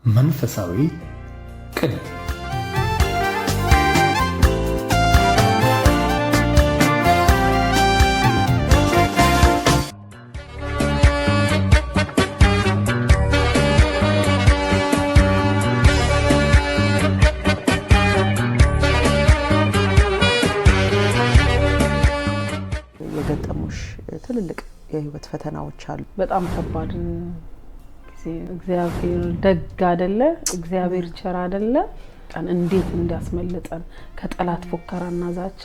መንፈሳዊ ቅኔ። የገጠሙሽ ትልልቅ የህይወት ፈተናዎች አሉ። በጣም ከባድ ጊዜ። እግዚአብሔር ደግ አደለ? እግዚአብሔር ቸር አደለ? እንዴት እንዲያስመልጠን ከጠላት ፉከራና ዛቻ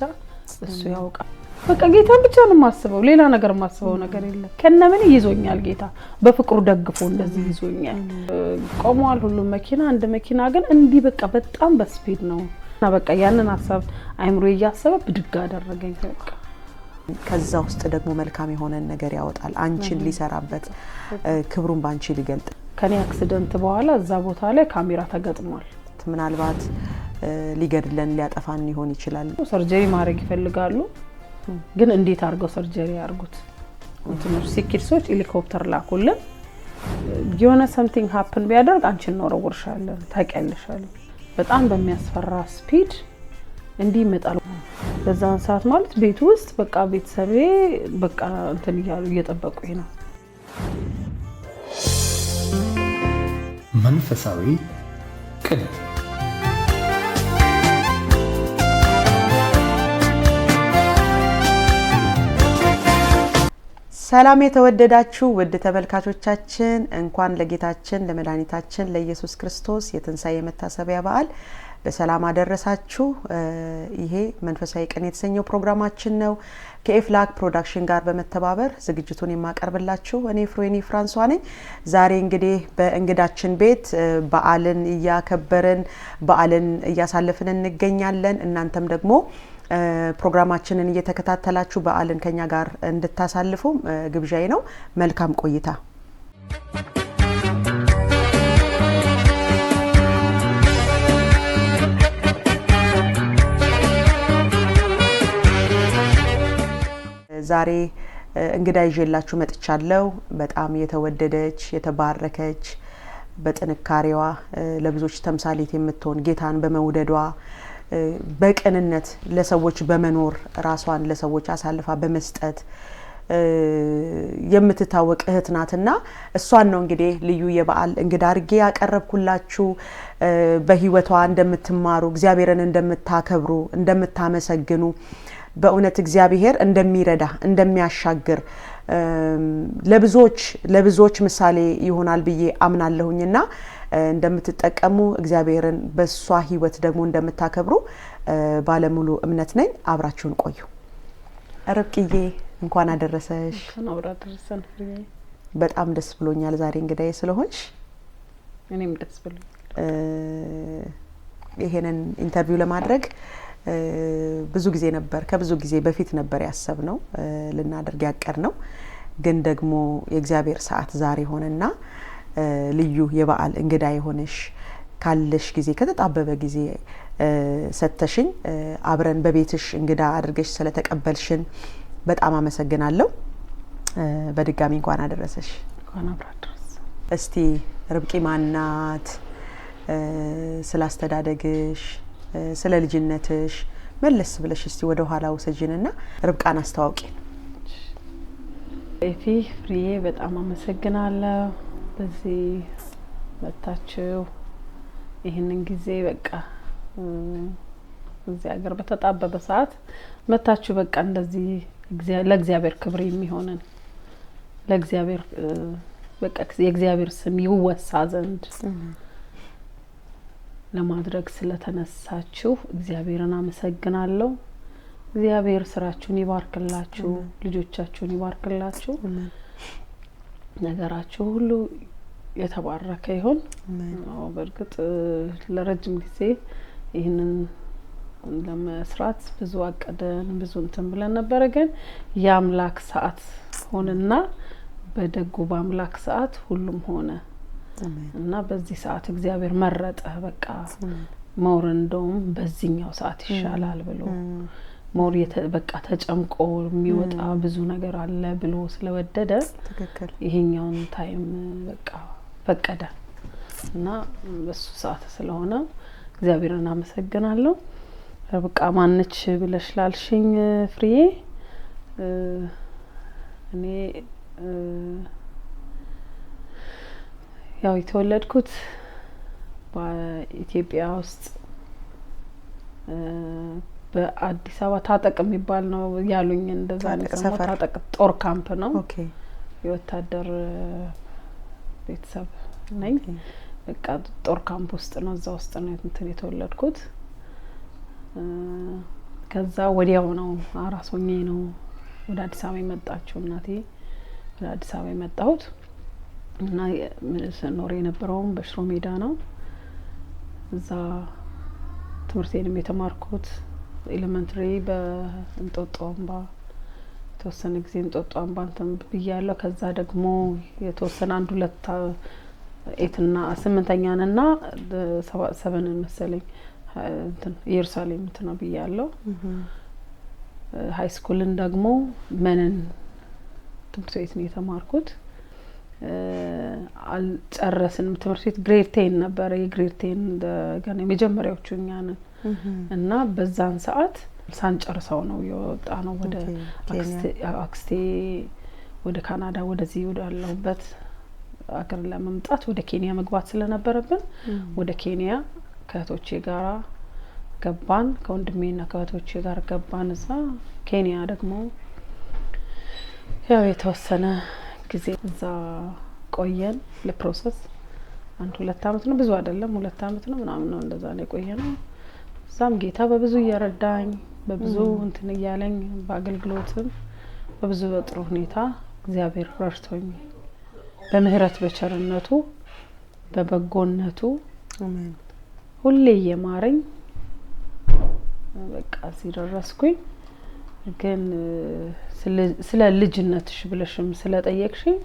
እሱ ያውቃል። በቃ ጌታን ብቻ ነው የማስበው፣ ሌላ ነገር የማስበው ነገር የለም። ከነምን ይዞኛል ጌታ በፍቅሩ ደግፎ እንደዚህ ይዞኛል። ቆመዋል ሁሉም መኪና፣ አንድ መኪና ግን እንዲህ በቃ በጣም በ speed ነው እና በቃ ያንን ሀሳብ አይምሮ እያሰበ ብድግ አደረገኝ። በቃ ከዛ ውስጥ ደግሞ መልካም የሆነን ነገር ያወጣል። አንቺን ሊሰራበት፣ ክብሩን በአንቺ ሊገልጥ። ከኔ accident በኋላ እዛ ቦታ ላይ ካሜራ ተገጥሟል። ምናልባት ሊገድለን ሊያጠፋን ሊሆን ይችላል። Surgery ማድረግ ይፈልጋሉ፣ ግን እንዴት አድርገው surgery ያርጉት? እንትኖች ሲኪድ ሰዎች ሄሊኮፕተር ላኩልን። የሆነ something happen ቢያደርግ አንቺን እንወረውርሻለን ታውቂያለሽ አሉ። በጣም በሚያስፈራ speed እንዲህ ይመጣል። በዛን ሰዓት ማለት ቤቱ ውስጥ በቃ ቤተሰቤ በቃ እንትን እያሉ እየጠበቁኝ ነው። መንፈሳዊ ቅኔ። ሰላም የተወደዳችሁ ውድ ተመልካቾቻችን፣ እንኳን ለጌታችን ለመድኃኒታችን ለኢየሱስ ክርስቶስ የትንሣኤ መታሰቢያ በዓል በሰላም አደረሳችሁ። ይሄ መንፈሳዊ ቅኔ የተሰኘው ፕሮግራማችን ነው። ከኤፍላክ ፕሮዳክሽን ጋር በመተባበር ዝግጅቱን የማቀርብላችሁ እኔ ፍሮኒ ፍራንሷ ነኝ። ዛሬ እንግዲህ በእንግዳችን ቤት በዓልን እያከበርን በዓልን እያሳለፍን እንገኛለን። እናንተም ደግሞ ፕሮግራማችንን እየተከታተላችሁ በዓልን ከኛ ጋር እንድታሳልፉ ግብዣዬ ነው። መልካም ቆይታ። ዛሬ እንግዳ ይዤላችሁ መጥቻለሁ። በጣም የተወደደች፣ የተባረከች፣ በጥንካሬዋ ለብዙዎች ተምሳሌት የምትሆን፣ ጌታን በመውደዷ፣ በቅንነት ለሰዎች በመኖር፣ ራሷን ለሰዎች አሳልፋ በመስጠት የምትታወቅ እህት ናትና እሷን ነው እንግዲህ ልዩ የበዓል እንግዳ አድርጌ ያቀረብኩላችሁ። በህይወቷ እንደምትማሩ፣ እግዚአብሔርን እንደምታከብሩ፣ እንደምታመሰግኑ፣ በእውነት እግዚአብሔር እንደሚረዳ፣ እንደሚያሻግር፣ ለብዙዎች ለብዙዎች ምሳሌ ይሆናል ብዬ አምናለሁኝና እንደምትጠቀሙ፣ እግዚአብሔርን በእሷ ህይወት ደግሞ እንደምታከብሩ ባለሙሉ እምነት ነኝ። አብራችሁን ቆዩ። ርብቅዬ፣ እንኳን አደረሰሽ። እንኳን አብሮ አደረሰን ፍሬዬ። በጣም ደስ ብሎኛል ዛሬ እንግዳዬ ስለሆንሽ። እኔም ደስ ብሎኛል። ይሄንን interview ለማድረግ ብዙ ጊዜ ነበር፣ ከብዙ ጊዜ በፊት ነበር ያሰብነው፣ ልናደርግ ያቀድነው፣ ግን ደግሞ የእግዚአብሔር ሰዓት ዛሬ ሆነና ልዩ የበዓል እንግዳ የሆነሽ ካለሽ ጊዜ፣ ከተጣበበ ጊዜ ሰተሽኝ አብረን በቤትሽ እንግዳ አድርገሽ ስለተቀበልሽን በጣም አመሰግናለሁ። በድጋሚ እንኳን አደረሰሽ። እንኳን አብሮ አደረሰን። እስቲ ርብቂ ማናት? ስለ አስተዳደግሽ፣ ስለ ልጅነትሽ መለስ ብለሽ እስቲ ወደ ኋላ ውሰጂንና ርብቃን አስተዋውቂን። ኤፊ ፍሬዬ፣ በጣም አመሰግናለሁ። በዚህ መታችሁ ይህንን ጊዜ በቃ እዚህ ሀገር በተጣበበ ሰዓት መታችሁ በቃ እንደዚህ ለእግዚአብሔር ክብር የሚሆንን፣ ለእግዚአብሔር በቃ የእግዚአብሔር ስም ይወሳ ዘንድ ለማድረግ ስለተነሳችሁ እግዚአብሔርን አመሰግናለሁ። እግዚአብሔር ስራችሁን ይባርክላችሁ፣ ልጆቻችሁን ይባርክላችሁ፣ ነገራችሁ ሁሉ የተባረከ ይሁን። አዎ፣ በእርግጥ ለረጅም ጊዜ ይህንን ለመስራት ብዙ አቅደን ብዙ እንትን ብለን ነበረ። ግን የአምላክ ሰዓት ሆነና በደጉ በአምላክ ሰዓት ሁሉም ሆነ እና በዚህ ሰዓት እግዚአብሔር መረጠ። በቃ more እንደውም በዚህኛው ሰዓት ይሻላል ብሎ፣ more በቃ ተጨምቆ የሚወጣ ብዙ ነገር አለ ብሎ ስለወደደ ይሄኛውን time በቃ ፈቀደ። እና በሱ ሰዓት ስለሆነ እግዚአብሔርን አመሰግናለሁ። ርብቃ ማነች ብለሽ ላልሽኝ ፍሬዬ፣ እኔ ያው የተወለድኩት በኢትዮጵያ ውስጥ በአዲስ አበባ ታጠቅ የሚባል ነው ያሉኝ። እንደዛ ነው ታጠቅ የሰማሁት። ሰፈር። ታጠቅ ጦር ካምፕ ነው። የወታደር ቤተሰብ ነኝ። በቃ ጦር ካምፕ ውስጥ ነው፣ እዛ ውስጥ ነው እንትን የተወለድኩት። ከዛ ወዲያው ነው አራስ ሆኜ ነው ወደ አዲስ አበባ የመጣችው እናቴ። ወደ አዲስ አበባ የመጣሁት እና ስኖር የነበረውም በሽሮ ሜዳ ነው። እዛ ትምህርቴንም የተማርኩት elementary በእንጦጦ አምባ፣ የተወሰነ ጊዜ እንጦጦ አምባ እንትን ብያለሁ። ከዛ ደግሞ የተወሰነ አንድ ሁለት eight ና ስምንተኛንና seven ን መሰለኝ እንትን ኢየሩሳሌም እንትና ብያለሁ። High school ን ደግሞ መነን ትምህርት ቤት ነው የተማርኩት። አልጨረስንም ትምህርት ቤት፣ grade 10 ነበረ። የ grade 10 ገና የመጀመሪያዎቹ እኛ ነን እና በዛን ሰዓት ሳንጨርሰው ነው የወጣ ነው ወደ አክስቴ ወደ ካናዳ፣ ወደዚህ ወዳለሁበት አገር ለመምጣት ወደ ኬንያ መግባት ስለነበረብን ወደ ኬንያ ከእህቶቼ ጋራ ገባን። ከወንድሜና ከእህቶቼ ጋር ገባን። እዛ ኬንያ ደግሞ ያው የተወሰነ ጊዜ እዛ ቆየን። ለ process አንድ ሁለት አመት ነው፣ ብዙ አይደለም፣ 2 አመት ነው ምናምን ነው እንደዛ ነው የቆየ ነው። እዛም ጌታ በብዙ እየረዳኝ፣ በብዙ እንትን እያለኝ፣ በአገልግሎትም በብዙ በጥሩ ሁኔታ እግዚአብሔር ረድቶኝ በምህረት በቸርነቱ በበጎነቱ ሁሌ እየማረኝ በቃ እዚህ ደረስኩኝ። ግን ስለ ልጅነትሽ ብለሽም ስለጠየቅሽኝ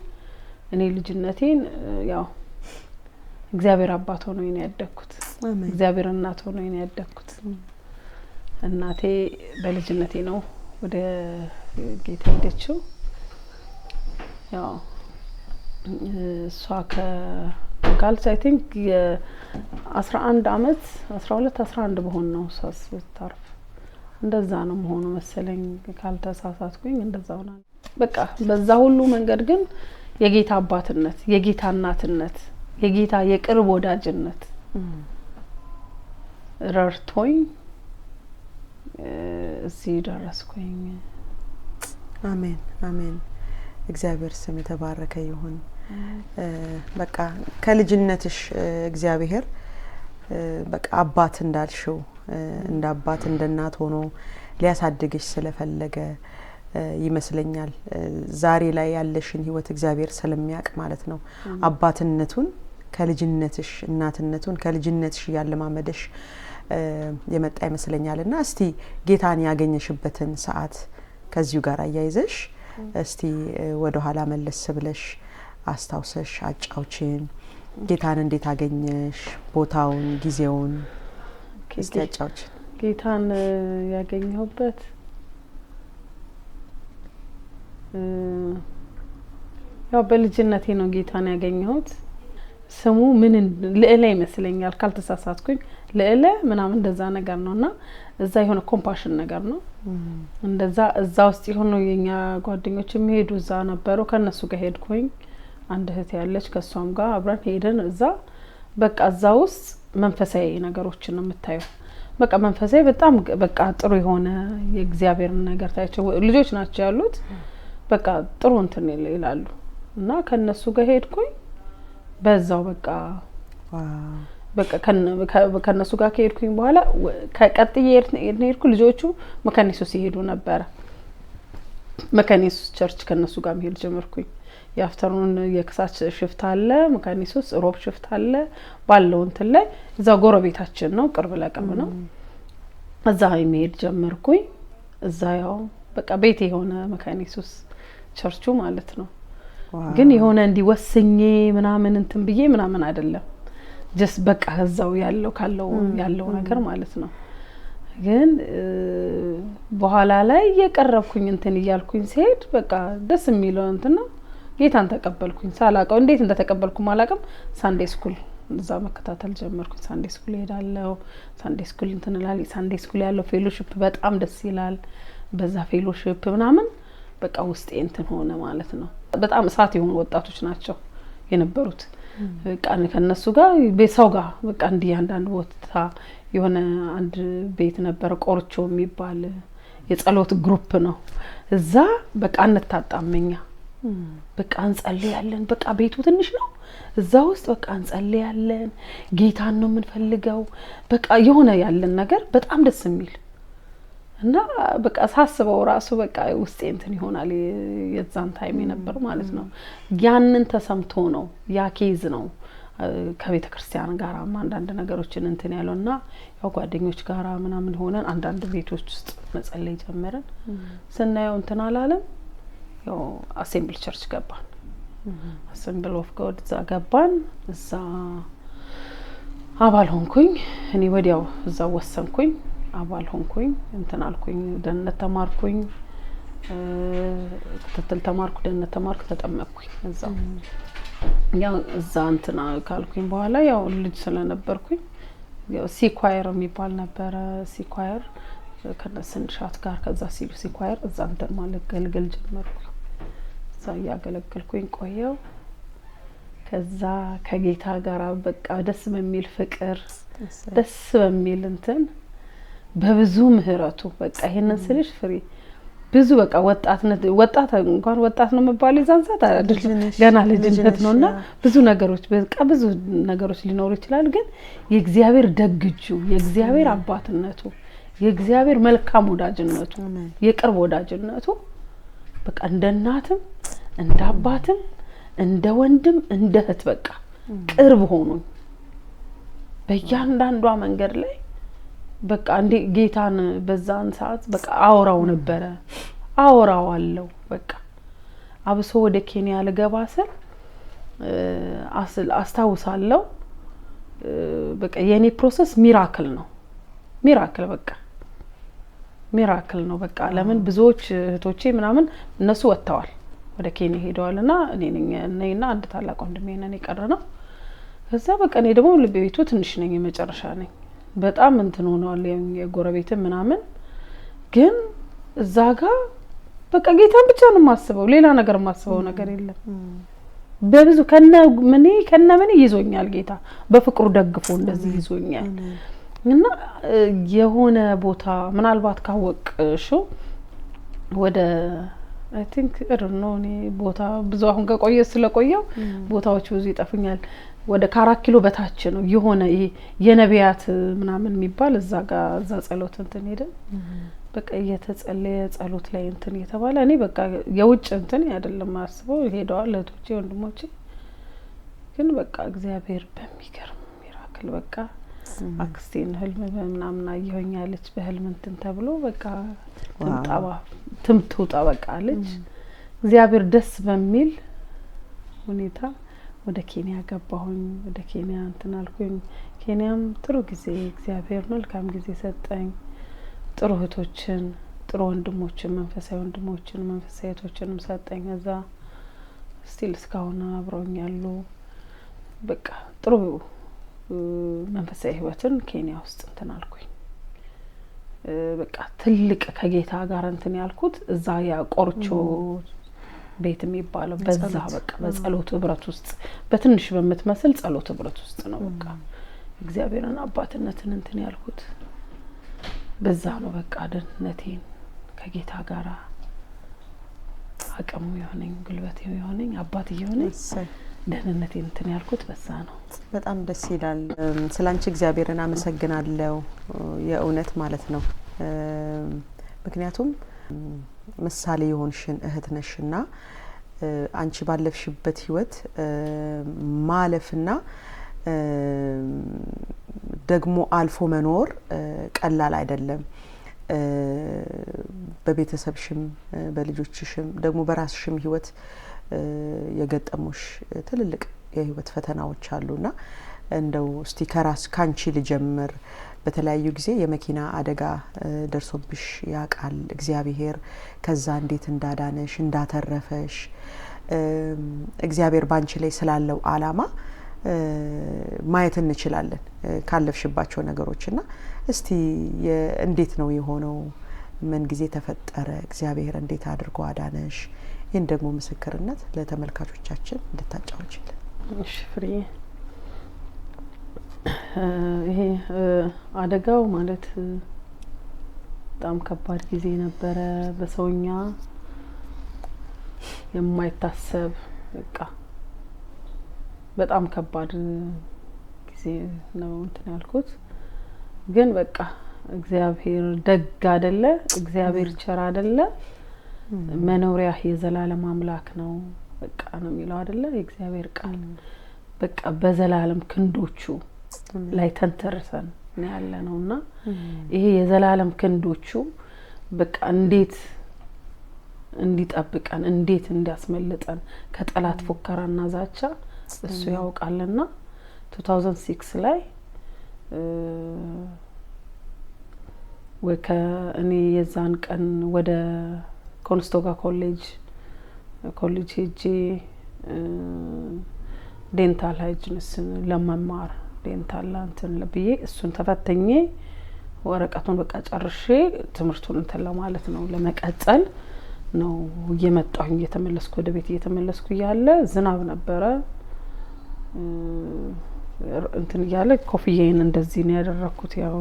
እኔ ልጅነቴን ያው እግዚአብሔር አባት ሆኖ ነው ያደግኩት። እግዚአብሔር እናት ሆኖ ነው ያደግኩት። እናቴ በልጅነቴ ነው ወደ ጌታ ሄደችው። ያው እሷ ከጋልስ I think የ11 አመት፣ 12፣ 11 በሆን ነው እሷ ስታርፍ፣ እንደዛ ነው መሆኑ መሰለኝ ካልተሳሳትኩኝ፣ እንደዛ ሆና በቃ በዛ ሁሉ መንገድ ግን የጌታ አባትነት፣ የጌታ እናትነት፣ የጌታ የቅርብ ወዳጅነት ረድቶኝ እዚህ ደረስኩኝ። አሜን አሜን። እግዚአብሔር ስም የተባረከ ይሁን። በቃ ከልጅነትሽ እግዚአብሔር በቃ አባት እንዳልሽው እንደ አባት እንደ እናት ሆኖ ሊያሳድግሽ ስለፈለገ ይመስለኛል። ዛሬ ላይ ያለሽን ሕይወት እግዚአብሔር ስለሚያውቅ ማለት ነው። አባትነቱን ከልጅነትሽ፣ እናትነቱን ከልጅነትሽ እያለማመደሽ የመጣ ይመስለኛል። እና እስቲ ጌታን ያገኘሽበትን ሰዓት ከዚሁ ጋር አያይዘሽ እስቲ ወደ ኋላ መለስ ብለሽ አስታውሰሽ አጫውችን። ጌታን እንዴት አገኘሽ? ቦታውን፣ ጊዜውን እስቲ አጫውችን። ጌታን ያገኘሁበት ያው በልጅነቴ ነው ጌታን ያገኘሁት። ስሙ ምን ልዕለ ይመስለኛል ካልተሳሳትኩኝ፣ ልዕለ ምናምን እንደዛ ነገር ነው እና እዛ የሆነ Compassion ነገር ነው እንደዛ። እዛ ውስጥ የሆኑ የኛ ጓደኞች የሚሄዱ እዛ ነበሩ። ከእነሱ ጋር ሄድኩኝ። አንድ እህት ያለች ከእሷም ጋር አብረን ሄድን። እዛ በቃ እዛ ውስጥ መንፈሳዊ ነገሮችን ነው የምታየው። በቃ መንፈሳዊ በጣም በቃ ጥሩ የሆነ የእግዚአብሔርን ነገር ታያቸው። ልጆች ናቸው ያሉት። በቃ ጥሩ እንትን ይላሉ እና ከእነሱ ጋር ሄድኩኝ። በዛው በቃ በቃ ከእነሱ ጋር ከሄድኩኝ በኋላ ከቀጥዬ ሄድኩ። ልጆቹ መካነ ኢየሱስ ይሄዱ ነበረ። መካነ ኢየሱስ church ከእነሱ ጋር መሄድ ጀመርኩኝ። የ afternoon የከሰዓት shift አለ መካነ ኢየሱስ፣ ሮብ shift አለ ባለው እንትን ላይ እዛ ጎረቤታችን ነው፣ ቅርብ ለቅርብ ነው። እዛ መሄድ ጀመርኩኝ። እዛ ያው በቃ ቤት የሆነ መካነ ኢየሱስ ቸርቹ ማለት ነው። ግን የሆነ እንዲህ ወስኜ ምናምን እንትን ብዬ ምናምን አይደለም። Just በቃ እዛው ያለው ካለው ያለው ነገር ማለት ነው። ግን በኋላ ላይ እየቀረብኩኝ እንትን እያልኩኝ ሲሄድ በቃ ደስ የሚለው እንትን ነው። ጌታን ተቀበልኩኝ። ሳላውቀው እንዴት እንደተቀበልኩም አላውቅም። Sunday school እዛ መከታተል ጀመርኩኝ። Sunday school እሄዳለሁ። Sunday school እንትን እላለሁ። Sunday school ያለው fellowship በጣም ደስ ይላል። በዛ fellowship ምናምን በቃ ውስጤ እንትን ሆነ ማለት ነው። በጣም እሳት የሆኑ ወጣቶች ናቸው የነበሩት። በቃ ከነሱ ጋር ሰው ጋር በቃ እንዲህ አንዳንድ ቦታ የሆነ አንድ ቤት ነበረ ቆርቾ የሚባል የጸሎት group ነው። እዛ በቃ አንታጣም እኛ፣ በቃ እንጸልያለን። በቃ ቤቱ ትንሽ ነው። እዛ ውስጥ በቃ እንጸልያለን። ጌታን ነው የምንፈልገው። በቃ የሆነ ያለን ነገር በጣም ደስ የሚል እና በቃ ሳስበው ራሱ በቃ ውስጤ እንትን ይሆናል። የዛን time የነበር ማለት ነው። ያንን ተሰምቶ ነው፣ ያ case ነው ከቤተ ክርስቲያን ጋር አንዳንድ ነገሮችን እንትን ያለው እና ያው ጓደኞች ጋራ ምናምን ሆነን አንዳንድ ቤቶች ውስጥ መጸለይ ጀመርን። ስናየው እንትን አላለም። ያው Assembly Church ገባን። Assembly of God እዛ ገባን። እዛ አባል ሆንኩኝ። እኔ ወዲያው እዛ ወሰንኩኝ፣ አባል ሆንኩኝ። እንትን አልኩኝ፣ ደህንነት ተማርኩኝ፣ ክትትል ተማርኩ፣ ደህንነት ተማርኩ፣ ተጠመቅኩኝ እዛው። ያው እዛ እንትን ካልኩኝ በኋላ ያው ልጅ ስለነበርኩኝ ያው C choir የሚባል ነበረ። C choir ከነስንሻት ጋር፣ ከዛ C choir እዛ እንትን ማገልገል ጀመርኩኝ። እዛ እያገለገልኩኝ ቆየው። ከዛ ከጌታ ጋር በቃ ደስ በሚል ፍቅር፣ ደስ በሚል እንትን፣ በብዙ ምህረቱ፣ በቃ ይሄንን ስልሽ ፍሬ ብዙ በቃ ወጣትነት፣ ወጣት እንኳን ወጣት ነው የምባለው የዛን ሰዓት አይደለም፣ ገና ልጅነት ነው እና ብዙ ነገሮች፣ በቃ ብዙ ነገሮች ሊኖሩ ይችላል። ግን የእግዚአብሔር ደግ እጁ፣ የእግዚአብሔር አባትነቱ፣ የእግዚአብሔር መልካም ወዳጅነቱ፣ የቅርብ ወዳጅነቱ በቃ እንደ እናትም እንደ አባትም እንደ ወንድም እንደ እህት በቃ ቅርብ ሆኖኝ በእያንዳንዷ መንገድ ላይ በቃ እንዴ ጌታን በዛን ሰዓት በቃ አወራው ነበረ፣ አወራዋለሁ። በቃ አብሶ ወደ ኬንያ ልገባ ስል አስታውሳለሁ። በቃ የኔ process miracle ነው፣ miracle፣ በቃ miracle ነው። በቃ ለምን ብዙዎች እህቶቼ ምናምን እነሱ ወጥተዋል፣ ወደ ኬንያ ሄደዋል እና እኔ ነኝ፣ እኔና አንድ ታላቅ ወንድሜ ነን የቀረነው። ከዛ በቃ እኔ ደግሞ ቤቱ ትንሽ ነኝ፣ የመጨረሻ ነኝ። በጣም እንትን ሆነዋል የጎረቤትም ምናምን፣ ግን እዛ ጋ በቃ ጌታን ብቻ ነው የማስበው፣ ሌላ ነገር የማስበው ነገር የለም። በብዙ ከነ ምኔ ይዞኛል ጌታ፣ በፍቅሩ ደግፎ እንደዚህ ይዞኛል። እና የሆነ ቦታ ምናልባት ካወቅሽው ወደ I think ነው፣ እኔ ቦታ ብዙ አሁን ከቆየ ስለቆየው ቦታዎች ብዙ ይጠፉኛል። ወደ ከ4 ኪሎ በታች ነው፣ የሆነ ይሄ የነቢያት ምናምን የሚባል እዛ ጋር እዛ ጸሎት እንትን ሄደን በቃ እየተጸለየ ጸሎት ላይ እንትን እየተባለ እኔ በቃ የውጭ እንትን አይደለም አስበው ሄደዋል እህቶቼ ወንድሞቼ፣ ግን በቃ እግዚአብሔር በሚገርም miracle በቃ አክስቴን ህልም ምናምን አየሁኝ አለች። በህልም እንትን ተብሎ በቃ ትምጣባ ትምትውጣ በቃ አለች። እግዚአብሔር ደስ በሚል ሁኔታ ወደ ኬንያ ገባሁኝ። ወደ ኬንያ እንትን አልኩኝ። ኬንያም ጥሩ ጊዜ፣ እግዚአብሔር መልካም ጊዜ ሰጠኝ። ጥሩ እህቶችን፣ ጥሩ ወንድሞችን፣ መንፈሳዊ ወንድሞችን፣ መንፈሳዊ እህቶችንም ሰጠኝ። እዛ still እስካሁን አብረውኝ ያሉ በቃ ጥሩ መንፈሳዊ ህይወትን ኬንያ ውስጥ እንትን አልኩኝ። በቃ ትልቅ ከጌታ ጋር እንትን ያልኩት እዛ ያ ቆርቾ ቤት የሚባለው በዛ በቃ በጸሎት ህብረት ውስጥ፣ በትንሽ በምትመስል ጸሎት ህብረት ውስጥ ነው በቃ እግዚአብሔርን አባትነትን እንትን ያልኩት በዛ ነው። በቃ ደህንነቴን ከጌታ ጋር አቅሙ የሆነኝ፣ ጉልበት የሆነኝ፣ አባት የሆነኝ፣ ደህንነቴን እንትን ያልኩት በዛ ነው። በጣም ደስ ይላል። ስለ አንቺ እግዚአብሔርን አመሰግናለሁ፣ የእውነት ማለት ነው። ምክንያቱም ምሳሌ የሆንሽን እህት ነሽና አንቺ ባለፍሽበት ህይወት ማለፍና ደግሞ አልፎ መኖር ቀላል አይደለም። በቤተሰብሽም በልጆችሽም ደግሞ በራስሽም ህይወት የገጠሙሽ ትልልቅ የህይወት ፈተናዎች አሉና እንደው እስቲ ከራስ ካንቺ ልጀምር። በተለያዩ ጊዜ የመኪና አደጋ ደርሶብሽ ያውቃል። እግዚአብሔር ከዛ እንዴት እንዳዳነሽ፣ እንዳተረፈሽ፣ እግዚአብሔር ባንቺ ላይ ስላለው አላማ ማየት እንችላለን ካለፍሽባቸው ነገሮች። እና እስቲ እንዴት ነው የሆነው? ምን ጊዜ ተፈጠረ? እግዚአብሔር እንዴት አድርጎ አዳነሽ? ይህን ደግሞ ምስክርነት ለተመልካቾቻችን እንድታጫውችልን። እሺ ፍሬ፣ ይሄ አደጋው ማለት በጣም ከባድ ጊዜ ነበረ። በሰውኛ የማይታሰብ፣ በቃ በጣም ከባድ ጊዜ ነው እንትን ያልኩት። ግን በቃ እግዚአብሔር ደግ አደለ? እግዚአብሔር ቸር አደለ? መኖሪያህ የዘላለም አምላክ ነው በቃ ነው የሚለው አደለ የእግዚአብሔር ቃል። በቃ በዘላለም ክንዶቹ ላይ ተንተርሰን ነው ያለ ነው። እና ይሄ የዘላለም ክንዶቹ በቃ እንዴት እንዲጠብቀን፣ እንዴት እንዲያስመልጠን ከጠላት ፉከራና ዛቻ እሱ ያውቃልና 2006 ላይ ወይ ከእኔ የዛን ቀን ወደ ኮንስቶጋ ኮሌጅ ሄጄ dental hygienist ለመማር፣ dental እንትን ብዬ እሱን ተፈትኜ ወረቀቱን በቃ ጨርሼ ትምህርቱን እንትን ለማለት ነው፣ ለመቀጠል ነው እየመጣሁኝ፣ እየተመለስኩ፣ ወደ ቤት እየተመለስኩ እያለ ዝናብ ነበረ። እንትን እያለ ኮፍያዬን እንደዚህ ነው ያደረግኩት። ያው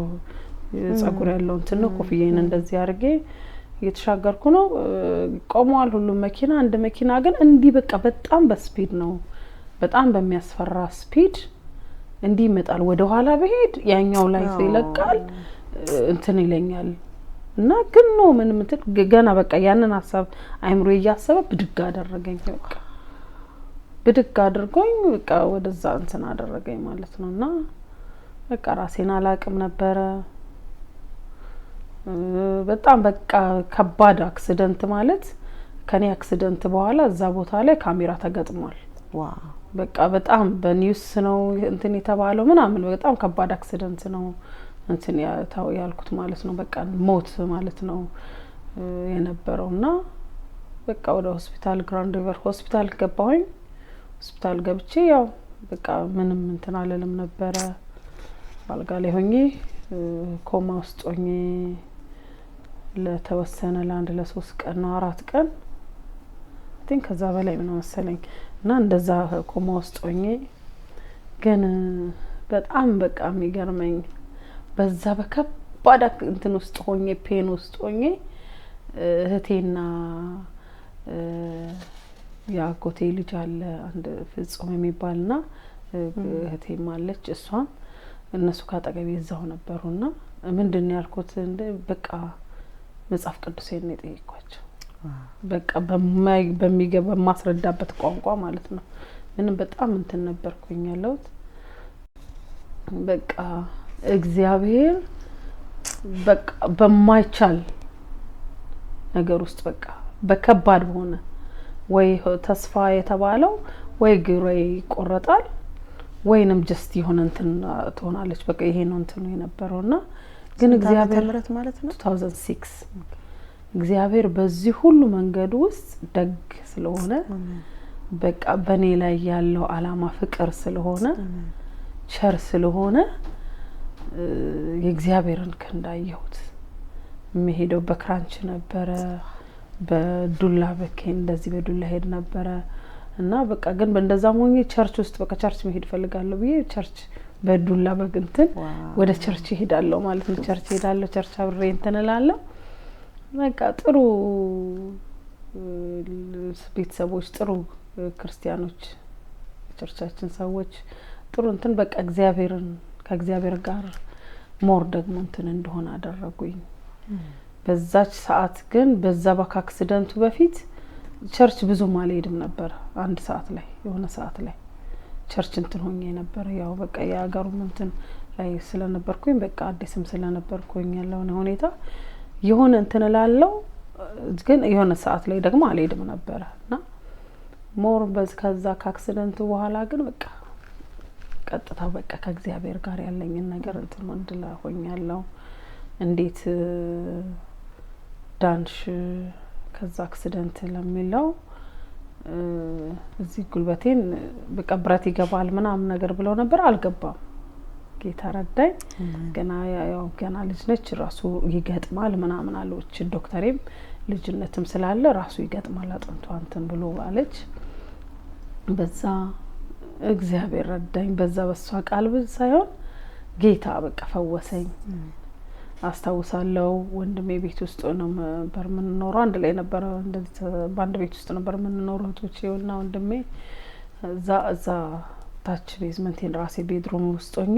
ጸጉር ያለው እንትን ነው። ኮፍያዬን እንደዚህ አድርጌ እየተሻገርኩ ነው። ቆመዋል ሁሉም መኪና። አንድ መኪና ግን እንዲህ በቃ በጣም በ speed ነው፣ በጣም በሚያስፈራ speed እንዲህ ይመጣል። ወደ ኋላ ብሄድ ያኛው ላይ ይለቃል፣ እንትን ይለኛል። እና ግን ነው ምንም እንትን ገና በቃ ያንን ሀሳብ አይምሮ እያሰበ ብድግ አደረገኝ። በቃ ብድግ አድርጎኝ በቃ ወደዛ እንትን አደረገኝ ማለት ነው። እና በቃ ራሴን አላቅም ነበረ። በጣም በቃ ከባድ accident ማለት ከኔ accident በኋላ እዛ ቦታ ላይ ካሜራ ተገጥሟል። በቃ በጣም በ news ነው እንትን የተባለው ምናምን፣ በጣም ከባድ accident ነው እንትን ያልኩት ማለት ነው። በቃ ሞት ማለት ነው የነበረው። እና በቃ ወደ ሆስፒታል፣ ግራንድ ሪቨር ሆስፒታል ገባሁኝ። ሆስፒታል ገብቼ ያው በቃ ምንም እንትን አልልም ነበረ። አልጋ ላይ ሆኜ፣ ኮማ ውስጥ ሆኜ ለተወሰነ ለአንድ ለ3 ቀን ነው 4 ቀን think ከዛ በላይ ነው መሰለኝ። እና እንደዛ ኮማ ውስጥ ሆኜ ግን በጣም በቃ የሚገርመኝ በዛ በከባድ እንትን ውስጥ ሆኜ፣ pain ውስጥ ሆኜ እህቴና የአጎቴ ልጅ አለ አንድ ፍጹም የሚባልና እህቴም አለች፣ እሷም እነሱ ካጠገቤ እዛው ነበሩና ምንድን ነው ያልኩት? በቃ መጽሐፍ ቅዱሴን ነው የጠየኳቸው። በቃ በሚገባ በማስረዳበት ቋንቋ ማለት ነው። ምንም በጣም እንትን ነበርኩኝ ያለሁት። በቃ እግዚአብሔር በቃ በማይቻል ነገር ውስጥ፣ በቃ በከባድ በሆነ፣ ወይ ተስፋ የተባለው ወይ እግሬ ይቆረጣል ወይንም just የሆነ እንትን ትሆናለች። በቃ ይሄ ነው እንትኑ የነበረው። እና ግን ስንት ዓመተ እግዚአብሔር ምህረት ማለት ነው? 2006። እግዚአብሔር በዚህ ሁሉ መንገድ ውስጥ ደግ ስለሆነ፣ በቃ በእኔ ላይ ያለው አላማ ፍቅር ስለሆነ፣ ቸር ስለሆነ የእግዚአብሔርን ክንድ አየሁት። የምሄደው በክራንች ነበረ፣ በዱላ በኬ እንደዚህ በዱላ ሄድ ነበረ። እና በቃ ግን በእንደዛም ሆኜ church ውስጥ በቃ church መሄድ እፈልጋለሁ ብዬ church በዱላ በግንትን ወደ church እሄዳለሁ ማለት ነው። Church እሄዳለሁ፣ church አብሬ እንትን እላለሁ። በቃ ጥሩ ቤተሰቦች፣ ጥሩ ክርስቲያኖች፣ የ church ኣችን ሰዎች ጥሩ እንትን በቃ እግዚአብሔርን ከእግዚአብሔር ጋር more ደግሞ እንትን እንደሆነ አደረጉኝ። በዛች ሰዓት ግን በዛ ከ accident ኡ በፊት church ብዙም አልሄድም ነበር። አንድ ሰዓት ላይ፣ የሆነ ሰዓት ላይ church እንትን ሆኜ ነበር። ያው በቃ የሀገሩም እንትን ላይ ስለነበርኩኝ፣ በቃ አዲስም ስለነበርኩኝ ያለውን ሁኔታ የሆነ እንትን እላለው፣ ግን የሆነ ሰዓት ላይ ደግሞ አልሄድም ነበረ። እና more ከዛ ከ accident ኡ በኋላ ግን በቃ ቀጥታ በቃ ከእግዚአብሔር ጋር ያለኝን ነገር እንትን ወንድ ሆኛለሁ። እንዴት ዳንሽ ከዛ accident ለሚለው እዚህ ጉልበቴን በቃ ብረት ይገባል ምናምን ነገር ብለው ነበር፣ አልገባም። ጌታ ረዳኝ። ገና ያው ገና ልጅ ነች፣ ራሱ ይገጥማል ምናምን አለች። ዶክተሬም ልጅነትም ስላለ ራሱ ይገጥማል አጥንቷ እንትን ብሎ አለች። በዛ እግዚአብሔር ረዳኝ። በዛ በሷ ቃል ሳይሆን ጌታ በቃ ፈወሰኝ። አስታውሳለሁ ወንድሜ ቤት ውስጥ ነው ነበር የምንኖረው፣ አንድ ላይ ነበረ፣ እንደዚህ በአንድ ቤት ውስጥ ነበር የምንኖረው እህቶቼ እና ወንድሜ። እዛ ታች basement ኤን ራሴ bedroom ውስጥ ሆኜ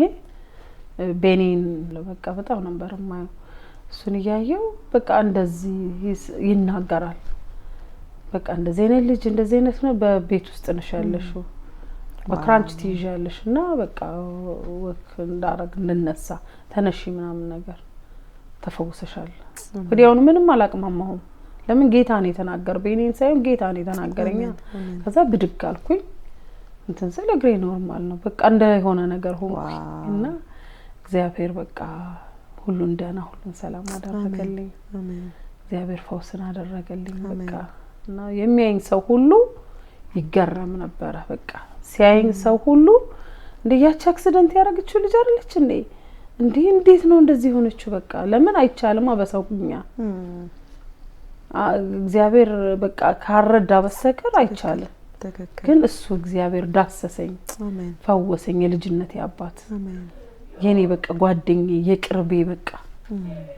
ቤኒን በቃ በጣም ነበር የማየው። እሱን እያየው በቃ እንደዚህ ይናገራል። በቃ እንደዚህ አይነት ልጅ እንደዚህ አይነት ነው፣ በቤት ውስጥ ነሽ ያለሽው፣ በክራንች ትይዣለሽ እና በቃ walk እንዳረግ እንነሳ ተነሺ ምናምን ነገር ተፈውሰሻል። ወዲያውኑ ምንም አላቅማማሁም። ለምን ጌታ ነው የተናገር፣ ቤኒን ሳይሆን ጌታ ነው የተናገረኛ። ከዛ ብድግ አልኩኝ፣ እንትን ስል እግሬ normal ነው፣ በቃ እንደ የሆነ ነገር ሆንኩኝ እና እግዚአብሔር በቃ ሁሉን ደህና ሁሉን ሰላም አደረገልኝ። እግዚአብሔር ፈውስን አደረገልኝ። በቃ እና የሚያየኝ ሰው ሁሉ ይገረም ነበረ። በቃ ሲያየኝ ሰው ሁሉ እንደ ያቺ accident ያደረገችው ልጅ አይደለች እንዴ? እንዴ እንዴት ነው እንደዚህ የሆነችው? በቃ ለምን አይቻልማ በሰውኛ እግዚአብሔር በቃ ካረዳ በስተቀር አይቻልም። ግን እሱ እግዚአብሔር ዳሰሰኝ፣ ፈወሰኝ። የልጅነቴ አባት የኔ በቃ ጓደኛዬ የቅርቤ በቃ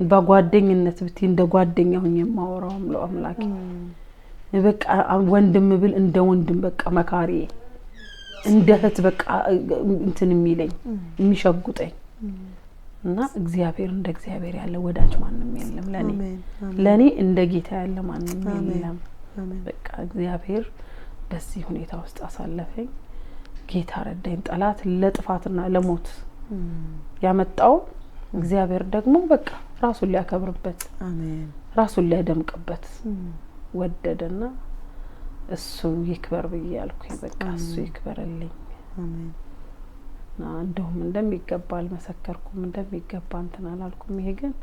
በጓደኝነት ብትይ እንደ ጓደኛ ሁኜ የማወራው አምላኬ በቃ ወንድም ብል እንደ ወንድም በቃ መካሪ፣ እንደ እህት በቃ እንትን የሚለኝ የሚሸጉጠኝ እና እግዚአብሔር እንደ እግዚአብሔር ያለ ወዳጅ ማንም የለም። ለኔ እንደ ጌታ ያለ ማንም የለም። በቃ እግዚአብሔር በዚህ ሁኔታ ውስጥ አሳለፈኝ። ጌታ ረዳኝ። ጠላት ለጥፋትና ለሞት ያመጣው እግዚአብሔር ደግሞ በቃ ራሱን ሊያከብርበት ራሱን ሊያደምቅበት ወደደና እሱ ይክበር ብዬ አልኩኝ። በቃ እሱ ይክበርልኝ። እንደውም እንደሚገባ አልመሰከርኩም፣ እንደሚገባ እንትን አላልኩም። ይሄ ግን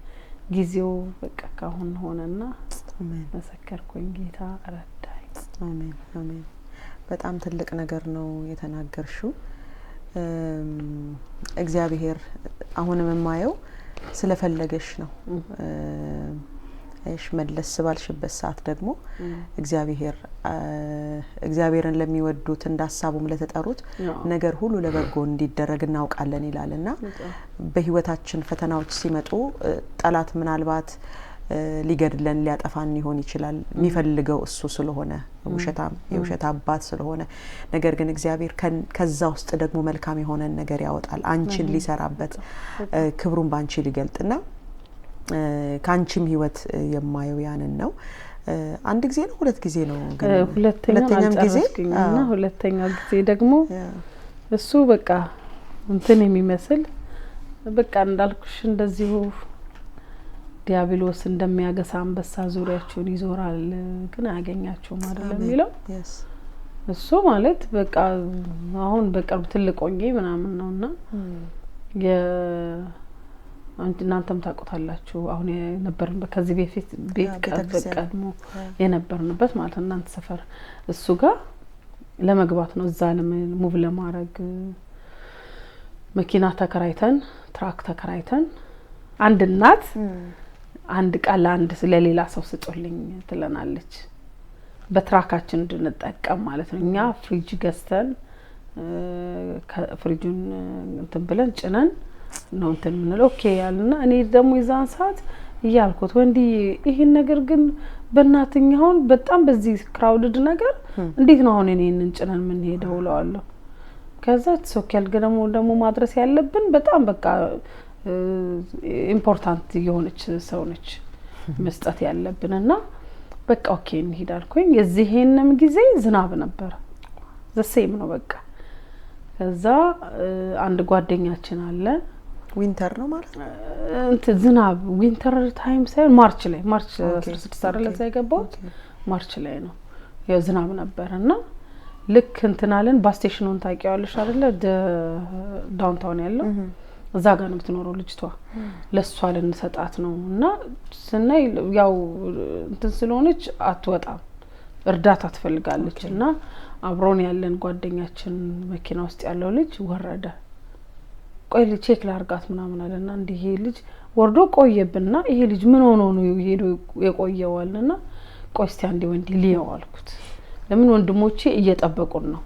ጊዜው በቃ ካሁን ሆነና መሰከርኩኝ። ጌታ ረዳኝ። አሜን አሜን። በጣም ትልቅ ነገር ነው የተናገርሽው። እግዚአብሔር አሁንም የማየው ስለፈለገሽ ነው። እሽ መለስ ባልሽበት ሰዓት ደግሞ እግዚአብሔር እግዚአብሔርን ለሚወዱት እንደ ሀሳቡም ለተጠሩት ነገር ሁሉ ለበጎ እንዲደረግ እናውቃለን ይላል እና በህይወታችን ፈተናዎች ሲመጡ ጠላት ምናልባት ሊገድለን ሊያጠፋን ሊሆን ይችላል፣ የሚፈልገው እሱ ስለሆነ ውሸታም የውሸት አባት ስለሆነ። ነገር ግን እግዚአብሔር ከዛ ውስጥ ደግሞ መልካም የሆነን ነገር ያወጣል፣ አንቺን ሊሰራበት ክብሩን ባንቺ ሊገልጥና ከአንቺም ህይወት የማየው ያንን ነው። አንድ ጊዜ ነው ሁለት ጊዜ ነው ግን? ሁለተኛም ጊዜ እና ሁለተኛው ጊዜ ደግሞ እሱ በቃ እንትን የሚመስል በቃ እንዳልኩሽ እንደዚሁ ዲያብሎስ እንደሚያገሳ አንበሳ ዙሪያቸውን ይዞራል ግን አያገኛቸውም አይደለም የሚለው። እሱ ማለት በቃ አሁን በቅርብ ትልቅ ሆኜ ምናምን ነውና እናንተም ታውቁታላችሁ። አሁን የነበርንበት ከዚህ በፊት ቤት ቀድሞ የነበርንበት ማለት እናንተ ሰፈር እሱ ጋር ለመግባት ነው፣ እዛ move ለማድረግ መኪና ተከራይተን truck ተከራይተን አንድ እናት አንድ ቃል ለአንድ ለሌላ ሰው ስጡልኝ ትለናለች፣ በ truck ኣችን እንድንጠቀም ማለት ነው። እኛ ፍሪጅ ገዝተን ፍሪጁን እንትን ብለን ጭነን ነው እንትን የምንለው። Okay ያልና እኔ ደግሞ የዛን ሰዓት እያልኩት ወንድዬ ይሄን ነገር ግን በእናትኛ አሁን በጣም በዚህ crowded ነገር እንዴት ነው አሁን እኔን ጭነን የምንሄደው እለዋለሁ። ከዛ okay ያልክ ደግሞ ማድረስ ያለብን በጣም በቃ important የሆነች ሰው ነች መስጠት ያለብን እና በቃ okay እንሂድ አልኩኝ። የዚህንም ጊዜ ዝናብ ነበር፣ the same ነው በቃ። ከዛ አንድ ጓደኛችን አለ፣ winter ነው ማለት ነው እንትን ዝናብ winter time ሳይሆን March ላይ March 16 አይደል እዛ የገባሁት March ላይ ነው። ያው ዝናብ ነበር እና ልክ እንትን አለን። bus station ኡን ታውቂዋለሽ አይደለ? Downtown ያለው እዛ ጋር ነው የምትኖረው ልጅቷ። ለሷ ልንሰጣት ነው እና ስናይ ያው እንትን ስለሆነች አትወጣም፣ እርዳታ ትፈልጋለች። እና አብሮን ያለን ጓደኛችን መኪና ውስጥ ያለው ልጅ ወረደ። ቆይ check ላርጋት ምናምን አለና እንዲህ ይሄ ልጅ ወርዶ ቆየብንና ይሄ ልጅ ምን ሆኖ ነው ሄዶ የቆየው አለና ቆይ እስቲ አንዴ ወንድ ልየው አልኩት። ለምን ወንድሞቼ እየጠበቁን ነው፣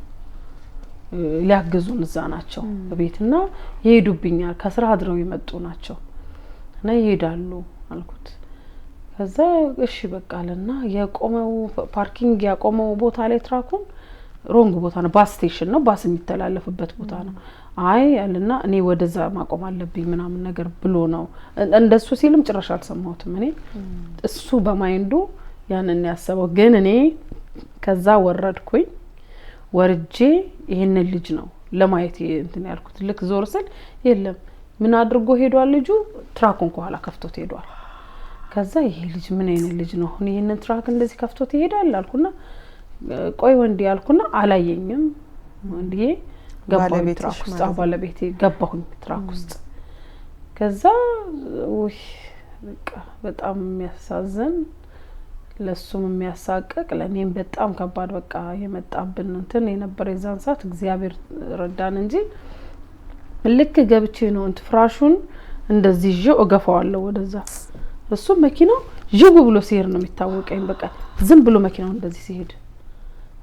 ሊያግዙን እዛ ናቸው ቤትና ይሄዱብኛል፣ ከስራ አድረው የመጡ ናቸው እና ይሄዳሉ አልኩት። ከዛ እሺ በቃ አለና የቆመው parking ያቆመው ቦታ ላይ truck ኡን wrong ቦታ ነው፣ bus station ነው፣ ባስ የሚተላለፍበት ቦታ ነው። አይ አለና እኔ ወደዛ ማቆም አለብኝ ምናምን ነገር ብሎ ነው እንደሱ ሲልም ጭራሽ አልሰማሁትም። እኔ እሱ በ mind ኡ ያንን ያሰበው፣ ግን እኔ ከዛ ወረድኩኝ። ወርጄ ይሄንን ልጅ ነው ለማየት እንትን ያልኩት። ልክ ዞር ስል የለም፣ ምን አድርጎ ሄዷል ልጁ? truck ኡን ከኋላ ከፍቶት ሄዷል። ከዛ ይሄ ልጅ ምን አይነት ልጅ ነው አሁን ይሄንን truck እንደዚህ ከፍቶት ይሄዳል አልኩና ቆይ ወንድ ያልኩና አላየኝም። ወንድዬ ገባሁኝ truck ውስጥ፣ ባለቤቴ ገባሁኝ truck ውስጥ። ከዛ ውይ በቃ በጣም የሚያሳዝን ለሱም የሚያሳቅቅ ለኔም በጣም ከባድ በቃ የመጣብን እንትን የነበረ የዛን ሰዓት እግዚአብሔር ረዳን እንጂ ልክ ገብቼ ነው እንትን ፍራሹን እንደዚህ ይዤው እገፋዋለሁ ወደዛ። እሱ መኪናው ዥው ብሎ ሲሄድ ነው የሚታወቀኝ። በቃ ዝም ብሎ መኪናው እንደዚህ ሲሄድ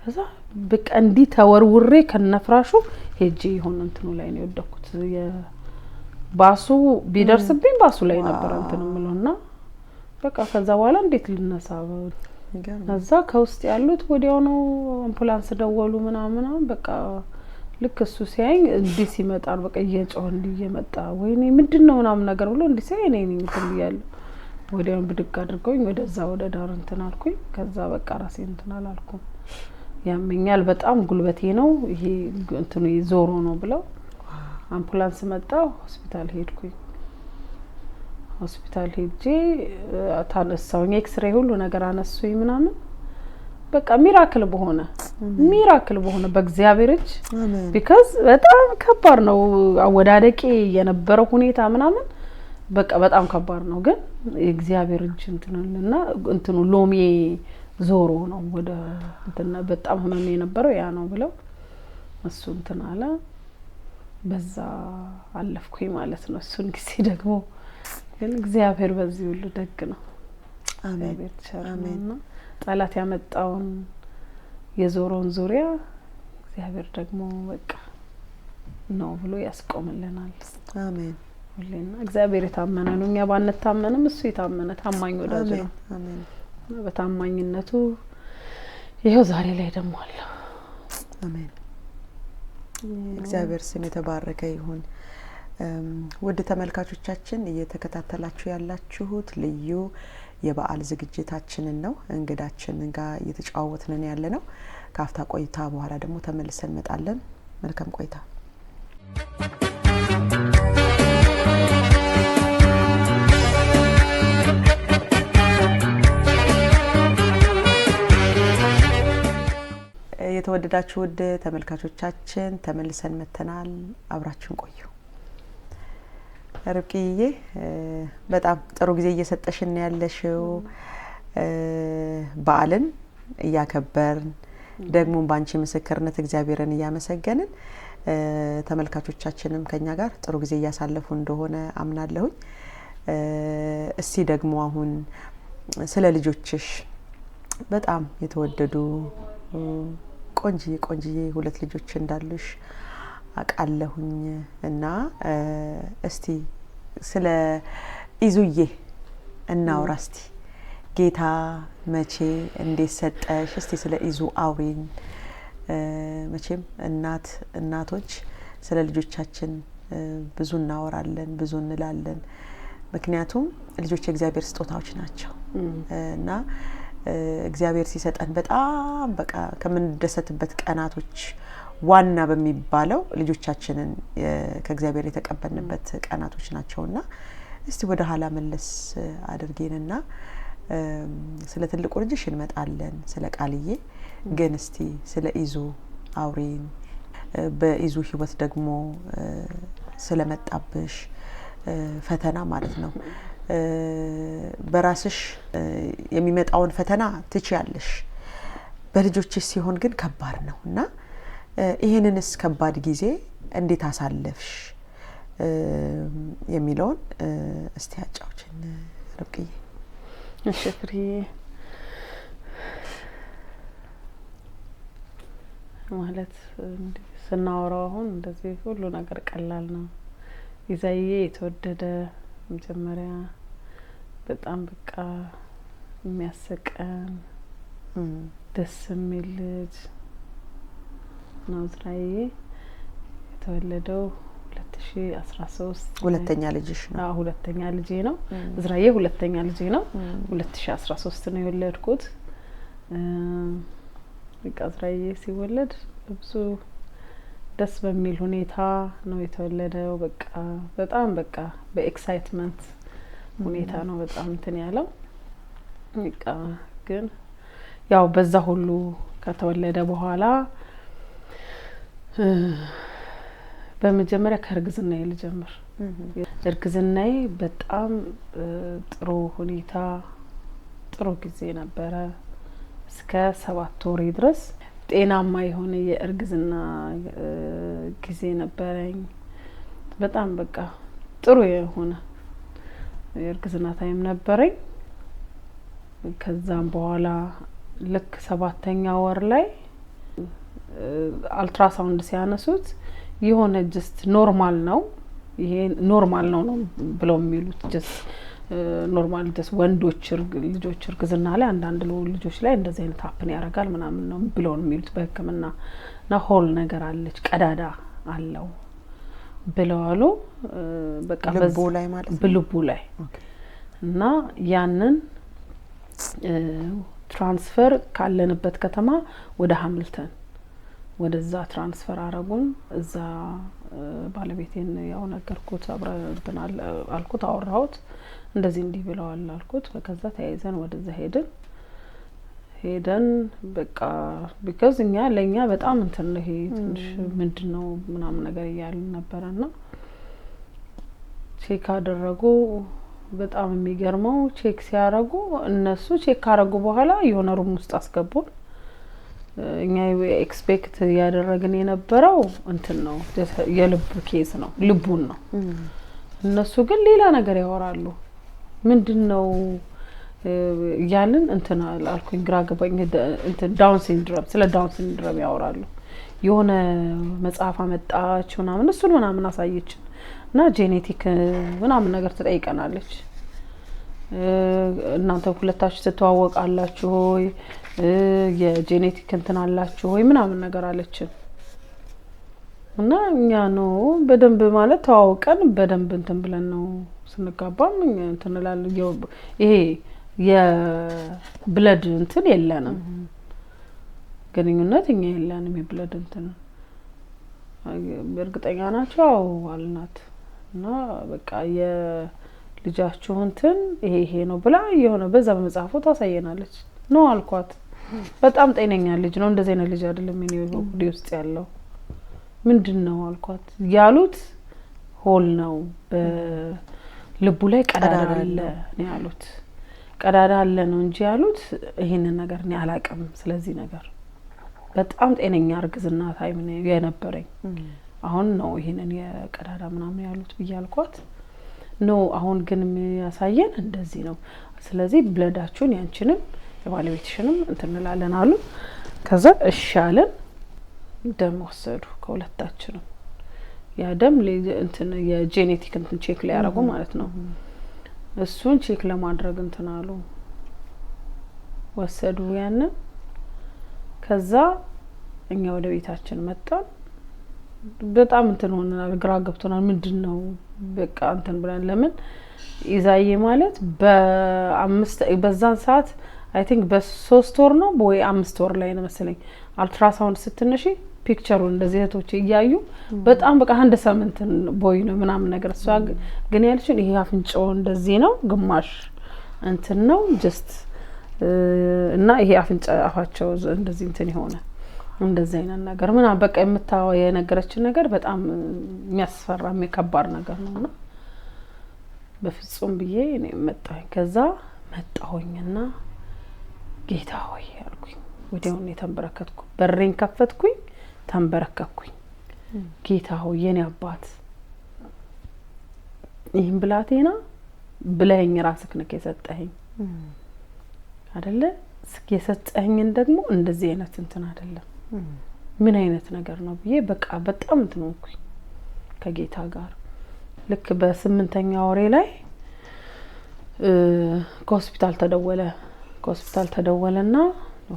ከዛ በቃ እንዲህ ተወርውሬ ከነፍራሹ ሄጄ ይሆን እንትኑ ላይ ነው የወደኩት። የባሱ ቢደርስብኝ ባሱ ላይ ነበር እንትን የምለውና በቃ ከዛ በኋላ እንዴት ልነሳ? ከዛ ከውስጥ ያሉት ወዲያው ነው አምቡላንስ ደወሉ ምናምን። በቃ ልክ እሱ ሲያየኝ እንዲህ ሲመጣ በቃ እየጮህ እንዲህ እየመጣ ወይኔ ምንድነው ምናምን ነገር ብሎ እንዲህ ሲያይ እኔ ነኝ እንትን ብያለሁ። ወዲያው ብድግ አድርገውኝ ወደዛ ወደ ዳር እንትን አልኩኝ። ከዛ በቃ ራሴ እንትን አላልኩም። ያመኛል በጣም ጉልበቴ ነው ይሄ እንትኑ ዞሮ ነው ብለው አምቡላንስ መጣ። ሆስፒታል ሄድኩኝ። ሆስፒታል ሄጄ ታነሳውኝ፣ ኤክስሬይ ሁሉ ነገር አነሱኝ ምናምን። በቃ miracle በሆነ miracle በሆነ በእግዚአብሔር እጅ because በጣም ከባድ ነው አወዳደቄ የነበረው ሁኔታ ምናምን በቃ በጣም ከባድ ነው። ግን የእግዚአብሔር እጅ እንትንልና እንትኑ ሎሚ ዞሮ ነው ወደ እንትና በጣም ህመም የነበረው ያ ነው ብለው እሱ እንትን አለ። በዛ አለፍኩኝ ማለት ነው። እሱን ጊዜ ደግሞ ግን እግዚአብሔር በዚህ ሁሉ ደግ ነው። አሜን አሜን። ጠላት ያመጣውን የዞሮን ዙሪያ እግዚአብሔር ደግሞ በቃ ነው ብሎ ያስቆምልናል። አሜን። ሁሌና እግዚአብሔር የታመነ ነው። እኛ ባንታመንም እሱ የታመነ ታማኝ ወዳጅ ነው። አሜን። በታማኝነቱ ይሄው ዛሬ ላይ ደግሞ አለ። አሜን። እግዚአብሔር ስም የተባረከ ይሁን። ውድ ተመልካቾቻችን እየተከታተላችሁ ያላችሁት ልዩ የበዓል ዝግጅታችንን ነው። እንግዳችንን ጋር እየተጨዋወትን ያለ ነው። ካፍታ ቆይታ በኋላ ደግሞ ተመልሰን እንመጣለን። መልካም ቆይታ። የተወደዳችሁ ውድ ተመልካቾቻችን ተመልሰን መተናል። አብራችሁን ቆዩ። ርብቃዬ በጣም ጥሩ ጊዜ እየሰጠሽን ያለሽው፣ በዓልን እያከበርን ደግሞ ባንቺ ምስክርነት እግዚአብሔርን እያመሰገንን ተመልካቾቻችንም ከኛ ጋር ጥሩ ጊዜ እያሳለፉ እንደሆነ አምናለሁኝ። እስቲ ደግሞ አሁን ስለ ልጆችሽ በጣም የተወደዱ ቆንጅዬ ቆንጅዬ ሁለት ልጆች እንዳሉሽ አውቃለሁኝ እና እስቲ ስለ ኢዙዬ እናውራ። እስቲ ጌታ መቼ እንዴት ሰጠሽ? እስቲ ስለ ኢዙ አውሪን። መቼም እናቶች ስለ ልጆቻችን ብዙ እናወራለን፣ ብዙ እንላለን። ምክንያቱም ልጆች የእግዚአብሔር ስጦታዎች ናቸው እና እግዚአብሔር ሲሰጠን በጣም በቃ ከምንደሰትበት ቀናቶች ዋና በሚባለው ልጆቻችንን ከእግዚአብሔር የተቀበልንበት ቀናቶች ናቸውና እስቲ ወደ ኋላ መለስ አድርጌንና ስለ ትልቁ ልጅሽ እንመጣለን፣ ስለ ቃልዬ ግን እስቲ ስለ ኢዙ አውሪን። በኢዙ ህይወት ደግሞ ስለመጣብሽ ፈተና ማለት ነው። በራስሽ የሚመጣውን ፈተና ትችያለሽ። በልጆችሽ ሲሆን ግን ከባድ ነው። እና ይህንንስ ከባድ ጊዜ እንዴት አሳለፍሽ የሚለውን እስቲ አጫውችን ርብቅዬ። እሺ ፍሬዬ፣ ማለት እንዲህ ስናወራው አሁን እንደዚህ ሁሉ ነገር ቀላል ነው። ኢዛዬ የተወደደ፣ መጀመሪያ በጣም በቃ የሚያስቀን፣ ደስ የሚል ልጅ ነው። እዝራዬ የተወለደው 2013። ሁለተኛ ልጅሽ ነው? አዎ፣ ሁለተኛ ልጄ ነው። እዝራዬ ሁለተኛ ልጄ ነው። 2013 ነው የወለድኩት። በቃ እዝራዬ ሲወለድ በብዙ ደስ በሚል ሁኔታ ነው የተወለደው። በቃ በጣም በቃ በ excitement ሁኔታ ነው በጣም እንትን ያለው። በቃ ግን ያው በዛ ሁሉ ከተወለደ በኋላ በመጀመሪያ ከእርግዝናዬ ልጀምር። እርግዝናዬ በጣም ጥሩ ሁኔታ፣ ጥሩ ጊዜ ነበረ። እስከ 7 ወሬ ድረስ ጤናማ የሆነ የእርግዝና ጊዜ ነበረኝ። በጣም በቃ ጥሩ የሆነ የእርግዝና time ነበረኝ። ከዛም በኋላ ልክ ሰባተኛ ወር ላይ አልትራሳውንድ ሲያነሱት የሆነ just normal ነው፣ ይሄ normal ነው ነው ብለው የሚሉት። Just normal፣ just ወንዶች ልጆች እርግዝና ላይ አንዳንድ ልጆች ላይ እንደዚህ አይነት happen ያደርጋል ምናምን ነው ብለው ነው የሚሉት በሕክምና። እና hole ነገር አለች፣ ቀዳዳ አለው ብለው አሉ። በቃ ልቡ ላይ ማለት ነው? ብልቡ ላይ። እና ያንን transfer ካለንበት ከተማ ወደ ሀምልተን ወደዛ transfer አረጉን። እዛ ባለቤቴን ያው ነገርኩት፣ አብረን እንትን አልኩት፣ አወራሁት። እንደዚህ እንዲህ ብለዋል አልኩት። ከዛ ተያይዘን ወደዛ ሄድን። ሄደን በቃ because እኛ ለእኛ በጣም እንትን ነው ይሄ፣ ትንሽ ምንድን ነው ምናምን ነገር እያልን ነበረ። እና check አደረጉ። በጣም የሚገርመው check ሲያረጉ፣ እነሱ check ካረጉ በኋላ የሆነ room ውስጥ አስገቡን። እኛ expect እያደረግን የነበረው እንትን ነው፣ የልብ case ነው፣ ልቡን ነው። እነሱ ግን ሌላ ነገር ያወራሉ። ምንድን ነው እያልን እንትን አልኩኝ፣ ግራ ገባኝ። እንትን Down syndrome፣ ስለ Down syndrome ያወራሉ። የሆነ መጽሐፍ አመጣች ምናምን፣ እሱን ምናምን አሳየችን እና genetic ምናምን ነገር ትጠይቀናለች። እናንተ ሁለታችሁ ትተዋወቃላችሁ ወይ፣ የ genetic እንትን አላችሁ ወይ ምናምን ነገር አለችን። እና እኛ ነው በደንብ ማለት ተዋውቀን በደንብ እንትን ብለን ነው ስንጋባም እንትን እላለሁ። ይሄ የ blood እንትን የለንም፣ ግንኙነት እኛ የለንም። የ blood እንትን እርግጠኛ ናቸው? አዎ አልናት። እና በቃ የልጃችሁ እንትን ይሄ ይሄ ነው ብላ የሆነ በዛ በመጽሐፉ ታሳየናለች። No አልኳት። በጣም ጤነኛ ልጅ ነው፣ እንደዚህ አይነት ልጅ አይደለም የኔ ሆዴ ውስጥ ያለው፣ ምንድን ነው አልኳት። ያሉት hole ነው፣ በልቡ ላይ ቀዳዳ ቀዳዳ አለ ነው ያሉት። ቀዳዳ አለ ነው እንጂ ያሉት ይሄንን ነገር እኔ አላቅም። ስለዚህ ነገር በጣም ጤነኛ እርግዝና time ነው የነበረኝ። አሁን ነው ይሄንን የቀዳዳ ምናምን ያሉት ብዬ አልኳት። No፣ አሁን ግን የሚያሳየን እንደዚህ ነው። ስለዚህ blood ኣችሁን ያንቺንም የባለቤትሽንም እንትን እንላለን አሉ። ከዛ እሺ አለን። ደም ወሰዱ ከሁለታችንም። ያ ደም እንትን የ genetic እንትን check ሊያደርጉ ማለት ነው። እሱን check ለማድረግ እንትን አሉ፣ ወሰዱ ያንን። ከዛ እኛ ወደ ቤታችን መጣን። በጣም እንትን ሆነናል፣ ግራ ገብቶናል። ምንድን ነው በቃ እንትን ብለን፣ ለምን ኢዛዬ ማለት በ5 በዛን ሰዓት I think በ3 ወር ነው ወይ 5 ወር ላይ ነው መሰለኝ አልትራሳውንድ ስትነሺ picture ኡን እንደዚህ እህቶች እያዩ በጣም በቃ handsome እንትን boy ነው ምናምን ነገር። እሷ ግን ያለችን ይሄ አፍንጫው እንደዚህ ነው፣ ግማሽ እንትን ነው just እና ይሄ አፍንጫ አፋቸው እንደዚህ እንትን የሆነ እንደዚህ አይነት ነገር ምናምን በቃ የነገረችን ነገር በጣም የሚያስፈራ ከባድ ነገር ነው። እና በፍጹም ብዬ እኔ መጣሁኝ። ከዛ መጣሁኝና ጌታ ሆይ አልኩኝ። ወዲያውኑ የተንበረከትኩ፣ በሬን ከፈትኩኝ፣ ተንበረከኩኝ። ጌታ ሆይ፣ የኔ አባት፣ ይህን ብላቴና ብለኸኝ ራስህ ነህ የሰጠኸኝ አደለ? የሰጠኸኝን ደግሞ እንደዚህ አይነት እንትን አይደለም፣ ምን አይነት ነገር ነው ብዬ በቃ በጣም እንትን ሆንኩኝ ከጌታ ጋር። ልክ በስምንተኛ ወሬ ላይ ከሆስፒታል ተደወለ። ከሆስፒታል ተደወለና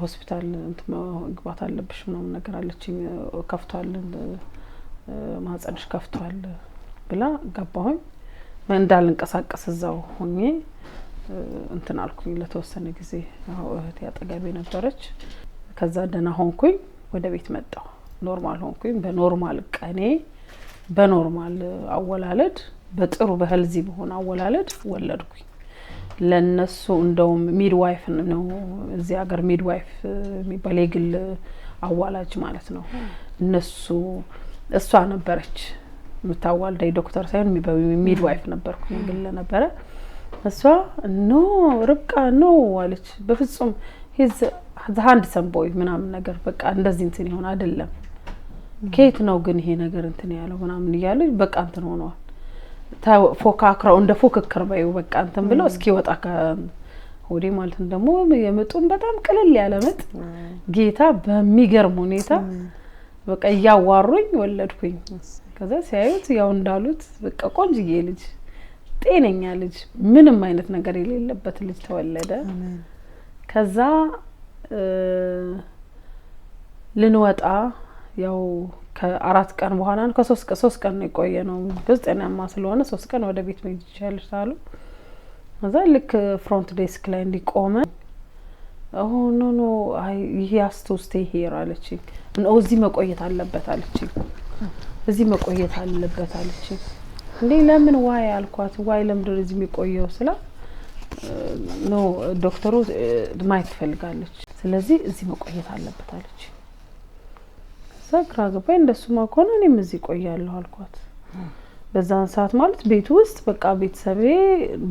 ሆስፒታል እንትን መግባት አለብሽ ምናምን ነገር አለችኝ። ከፍቷል፣ ማህጸንሽ ከፍቷል ብላ ገባሁኝ። እንዳልንቀሳቀስ እዛው ሆኜ እንትን አልኩኝ ለተወሰነ ጊዜ። ያው እህቴ አጠገቤ ነበረች። ከዛ ደህና ሆንኩኝ፣ ወደ ቤት መጣሁ። Normal ሆንኩኝ። በ normal ቀኔ፣ በ normal አወላለድ፣ በጥሩ በ healthy በሆነ አወላለድ ወለድኩኝ። ለነሱ እንደውም midwife ነው፣ እዚህ ሀገር midwife የሚባል የግል አዋላጅ ማለት ነው። እነሱ እሷ ነበረች የምታዋልደኝ፣ ዶክተር ሳይሆን midwife ነበርኩ፣ የግል ነበረ። እሷ "No ርብቃ፣ no" አለች። በፍጹም he's handsome boy ምናምን ነገር፣ በቃ እንደዚህ እንትን ይሆን አይደለም፣ ከየት ነው ግን ይሄ ነገር እንትን ያለው ምናምን እያሉ በቃ እንትን ሆነዋል። ፎካክረው እንደ ፉክክር በዩ በቃ እንትን ብለው እስኪወጣ ከሆዴ ማለት ነው። ደግሞ የምጡን በጣም ቅልል ያለ ምጥ ጌታ በሚገርም ሁኔታ በቃ እያዋሩኝ ወለድኩኝ። ከዛ ሲያዩት ያው እንዳሉት በቃ ቆንጅዬ ልጅ፣ ጤነኛ ልጅ፣ ምንም አይነት ነገር የሌለበት ልጅ ተወለደ። ከዛ ልንወጣ ያው ከ4 ቀን በኋላ ነው፣ ከሶስት ቀን፣ 3 ቀን ነው የቆየ ነው። ብዙ ጤናማ ስለሆነ 3 ቀን ወደ ቤት መሄድ ይቻላል አሉ። ከዛ ልክ front desk ላይ እንዲቆመ "Oh no, he has to stay here" አለችኝ። "እዚህ መቆየት አለበት" አለችኝ። "እዚህ መቆየት አለበት" አለችኝ። እንዴ ለምን፣ why አልኳት። Why፣ ለምንድን ነው እዚህ የሚቆየው ስላት no፣ ዶክተሩ ማየት ትፈልጋለች፣ ስለዚህ እዚህ መቆየት አለበት አለች። እዛ ግራ ገባኝ። እንደሱማ ከሆነ እኔም እዚህ እቆያለሁ አልኳት። በዛን ሰዓት ማለት ቤቱ ውስጥ በቃ ቤተሰቤ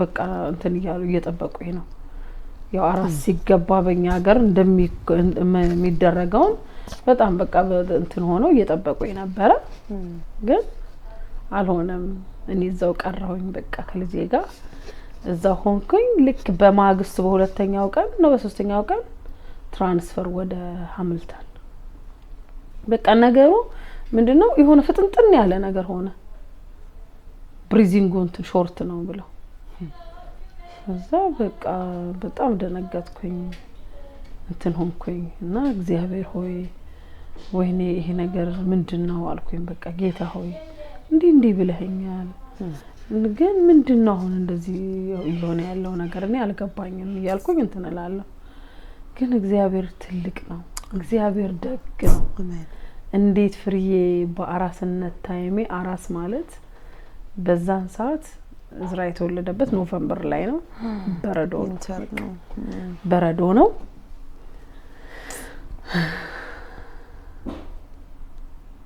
በቃ እንትን እያሉ እየጠበቁኝ ነው። ያው አራስ ሲገባ በእኛ ሀገር እንደሚደረገውን በጣም በቃ እንትን ሆነው እየጠበቁኝ ነበረ። ግን አልሆነም። እኔ እዛው ቀረሁኝ። በቃ ከልጄ ጋር እዛው ሆንኩኝ። ልክ በማግስቱ በሁለተኛው ቀን ነው በሶስተኛው ቀን transfer ወደ ሀምልተን። በቃ ነገሩ ምንድን ነው፣ የሆነ ፍጥንጥን ያለ ነገር ሆነ። Breathing ኡ እንትን short ነው ብለው እዛ በቃ በጣም ደነገጥኩኝ፣ እንትን ሆንኩኝ እና እግዚአብሔር ሆይ፣ ወይኔ ይሄ ነገር ምንድን ነው አልኩኝ። በቃ ጌታ ሆይ፣ እንዲህ እንዲህ ብለኸኛል፣ ግን ምንድን ነው አሁን እንደዚህ እየሆነ ያለው ነገር፣ እኔ አልገባኝም እያልኩኝ እንትን እላለሁ። ግን እግዚአብሔር ትልቅ ነው። እግዚአብሔር ደግ ነው። እንዴት ፍርዬ፣ በአራስነት time ኤ፣ አራስ ማለት በዛን ሰዓት እዝራ የተወለደበት November ላይ ነው። በረዶ ነው። Winter ነው። በረዶ ነው።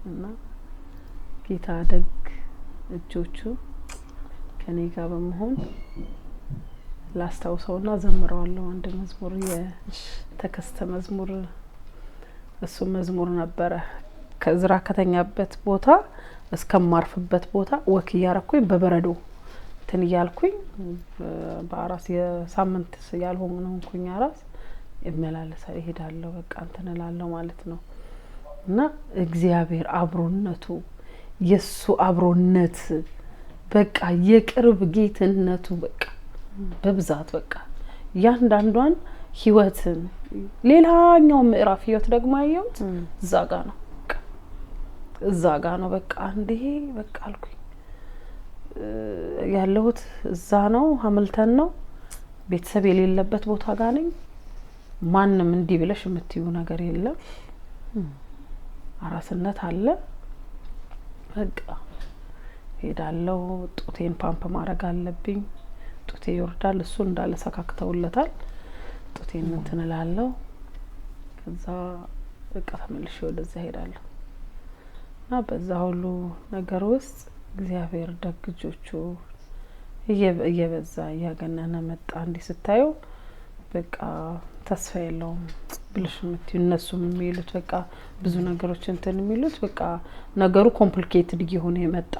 እና ጌታ ደግ እጆቹ ከኔ ጋር በመሆን ላስታውሰውና ዘምረዋለሁ። አንድ መዝሙር፣ የተከስተ መዝሙር፣ እሱ መዝሙር ነበረ። ከዝራ ከተኛበት ቦታ እስከማርፍበት ቦታ walk እያረኩኝ በበረዶ እንትን እያልኩኝ በአራስ የሳምንት ያልሆነ ሆንኩኝ፣ አራስ እመላለሳለሁ፣ እሄዳለሁ፣ በቃ እንትን እላለሁ ማለት ነው። እና እግዚአብሔር አብሮነቱ፣ የእሱ አብሮነት፣ በቃ የቅርብ ጌትነቱ በቃ በብዛት በቃ እያንዳንዷን ህይወትን፣ ሌላኛው ምዕራፍ ህይወት ደግሞ ያየሁት እዛ ጋ ነው። በቃ እዛ ጋ ነው። በቃ እንዴ በቃ አልኩኝ። ያለሁት እዛ ነው፣ ሀምልተን ነው። ቤተሰብ የሌለበት ቦታ ጋ ነኝ። ማንም እንዲህ ብለሽ የምትዩ ነገር የለም። አራስነት አለ። በቃ ሄዳለው። ጡቴን ፓምፕ ማድረግ አለብኝ። ጡቴ ይወርዳል። እሱ እንዳለ ሰካክተውለታል። ጡቴን እንትን እላለሁ። ከዛ በቃ ተመልሼ ወደዛ ሄዳለሁ እና በዛ ሁሉ ነገር ውስጥ እግዚአብሔር ደግ እጆቹ እየበዛ እያገነነ መጣ። እንዲህ ስታየው በቃ ተስፋ የለውም ብለሽ የምትይው፣ እነሱም የሚሉት በቃ ብዙ ነገሮች እንትን የሚሉት፣ በቃ ነገሩ complicated እየሆነ የመጣ፣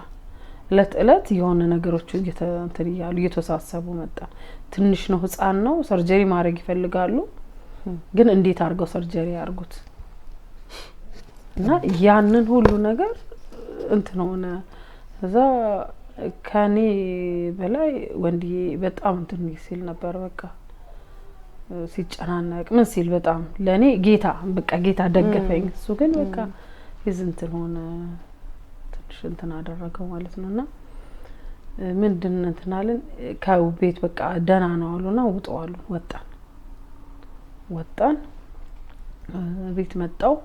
እለት እለት የሆነ ነገሮቹ እንትን እያሉ እየተወሳሰቡ መጣ። ትንሽ ነው፣ ህፃን ነው። Surgery ማድረግ ይፈልጋሉ፣ ግን እንዴት አድርገው surgery ያርጉት? እና ያንን ሁሉ ነገር እንትን ሆነ። እዛ ከኔ በላይ ወንድዬ በጣም እንትን ሲል ነበር፣ በቃ ሲጨናነቅ ምን ሲል በጣም። ለእኔ ጌታ፣ በቃ ጌታ ደገፈኝ። እሱ ግን በቃ ይዝ እንትን ሆነ፣ ትንሽ እንትን አደረገው ማለት ነው። እና ምንድን እንትን አለን፣ ከቤት በቃ ደህና ነው አሉና ውጡ አሉ። ወጣን፣ ቤት መጣው።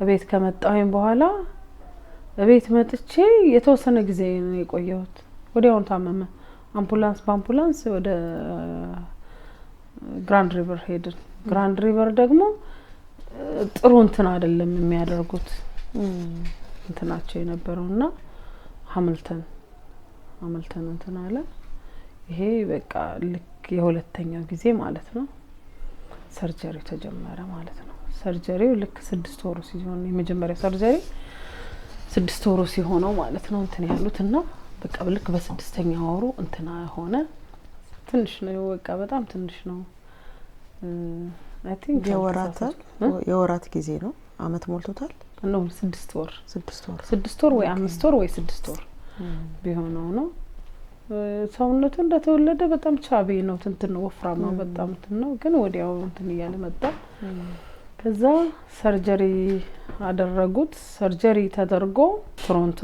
ቤት ከመጣሁኝ በኋላ፣ ቤት መጥቼ የተወሰነ ጊዜ ነው የቆየሁት። ወዲያውኑ ታመመ። በአምቡላንስ ወደ Grand River ሄድን። Grand River ደግሞ ጥሩ እንትን አይደለም የሚያደርጉት እንትናቸው የነበረው። እና ሀምልተን እንትን አለ። ይሄ በቃ ልክ የሁለተኛው ጊዜ ማለት ነው። Surgery ው ተጀመረ ማለት ነው። Surgery ው ልክ 6 ወሩ ሲሆን፣ የመጀመሪያው surgery 6 ወሩ ሲሆነው ማለት ነው እንትን ያሉት። እና በቃ ልክ በስድስተኛ ወሩ እንትና ሆነ። ትንሽ ነው፣ በቃ በጣም ትንሽ ነው። I think የወራት ጊዜ ነው። አመት ሞልቶታል። ነው፣ 6 ወር። 6 ወር። 6 ወር ወይ 5 ወር ወይ 6 ወር ቢሆነው ነው። ሰውነቱ እንደተወለደ በጣም chubby ነው፣ እንትን ነው፣ ወፍራም ነው፣ በጣም እንትን ነው። ግን ወዲያው እንትን እያለ መጣ። ከዛ surgery አደረጉት። Surgery ተደርጎ ቶሮንቶ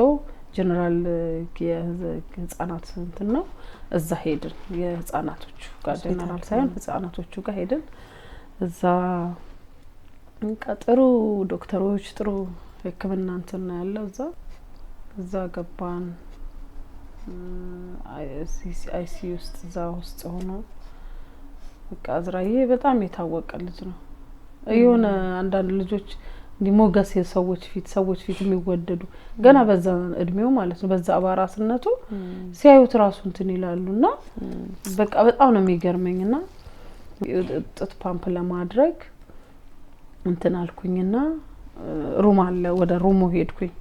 ጀነራል የህጻናት እንትን ነው፣ እዛ ሄድን። የህጻናቶቹ ጋር፣ ጀነራል ሳይሆን ህጻናቶቹ ጋር ሄድን። እዛ በቃ ጥሩ ዶክተሮች፣ ጥሩ ሕክምና እንትን ነው ያለው እዛ። እዛ ገባን። ICU ውስጥ እዛ ውስጥ ሆኖ በቃ እዝራዬ በጣም የታወቀ ልጅ ነው። የሆነ አንዳንድ ልጆች እንዲህ ሞገስ ሰዎች ፊት የሚወደዱ፣ ገና በዛ እድሜው ማለት ነው፣ በዛ በአራስነቱ ሲያዩት ራሱ እንትን ይላሉ። እና በቃ በጣም ነው የሚገርመኝ። እና ጡት ፓምፕ ለማድረግ እንትን አልኩኝና room አለ፣ ወደ room ኡ ሄድኩኝ።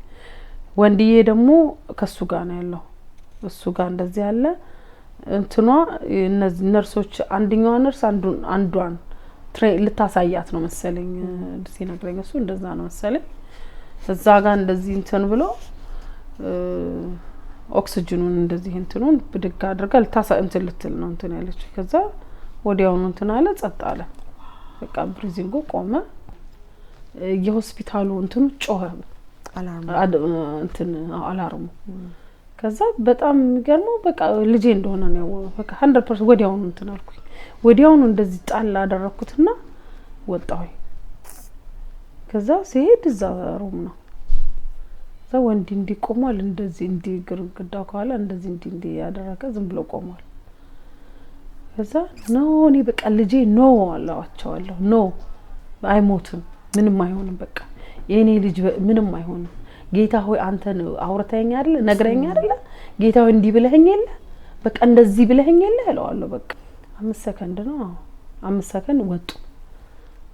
ወንድዬ ደግሞ ከሱ ጋር ነው ያለው። እሱ ጋር እንደዚህ ያለ እንትኗ እነዚህ ነርሶች፣ አንደኛዋ ነርስ አንዷን ልታሳያት ነው መሰለኝ ሲነግረኝ፣ እሱ እንደዛ ነው መሰለኝ። እዛ ጋር እንደዚህ እንትን ብሎ ኦክስጅኑን እንደዚህ እንትኑን ብድግ አድርጋ ልታሳ እንትን ልትል ነው እንትን ያለችው። ከዛ ወዲያውኑ እንትን አለ፣ ጸጥ አለ። በቃ breathing ኡ ቆመ። የሆስፒታሉ እንትኑ ጮኸ፣ እንትን alarm ኡ። ከዛ በጣም የሚገርመው በቃ ልጄ እንደሆነ ነው ያወቀው። በቃ 100% ወዲያውኑ እንትን አልኩኝ። ወዲያውኑ እንደዚህ ጣል አደረግኩትና ወጣሁኝ። ከዛ ሲሄድ እዛ room ነው። እዛ ወንድ እንዲህ ቆሟል። እንደዚህ እንዲህ ግርግዳ ከኋላ እንደዚህ እንዲህ እንዲህ ያደረገ ዝም ብሎ ቆሟል። ከዛ no፣ እኔ በቃ ልጄ no አላቸዋለሁ። No፣ አይሞትም፣ ምንም አይሆንም። በቃ የእኔ ልጅ ምንም አይሆንም። ጌታ ሆይ አንተ አውርተኸኝ አይደለ? ነግረኸኝ አይደለ? ጌታ ሆይ እንዲህ ብለኸኝ የለ? በቃ እንደዚህ ብለኸኝ የለ እለዋለሁ። በቃ 5 ሰከንድ ነው፣ 5 ሰከንድ ወጡ።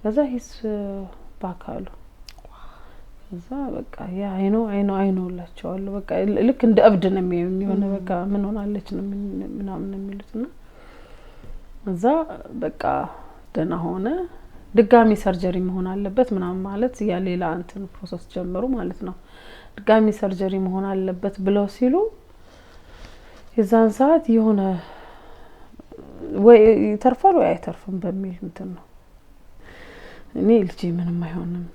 ከዛ he's back አሉ። ከዛ በቃ ያ አይኖ አይኖ አይኖ እላቸዋለሁ። በቃ ልክ እንደ እብድ ነው የሚሆነ፣ በቃ ምን ሆናለች ነው ምናምን ነው የሚሉት። እና እዛ በቃ ደህና ሆነ። ድጋሚ surgery መሆን አለበት ምናምን ማለት ያ ሌላ እንትን process ጀመሩ ማለት ነው። ድጋሚ surgery መሆን አለበት ብለው ሲሉ የዛን ሰዓት የሆነ ወይ ይተርፋል ወይ አይተርፍም በሚል እንትን ነው። እኔ ልጄ ምንም አይሆንም፣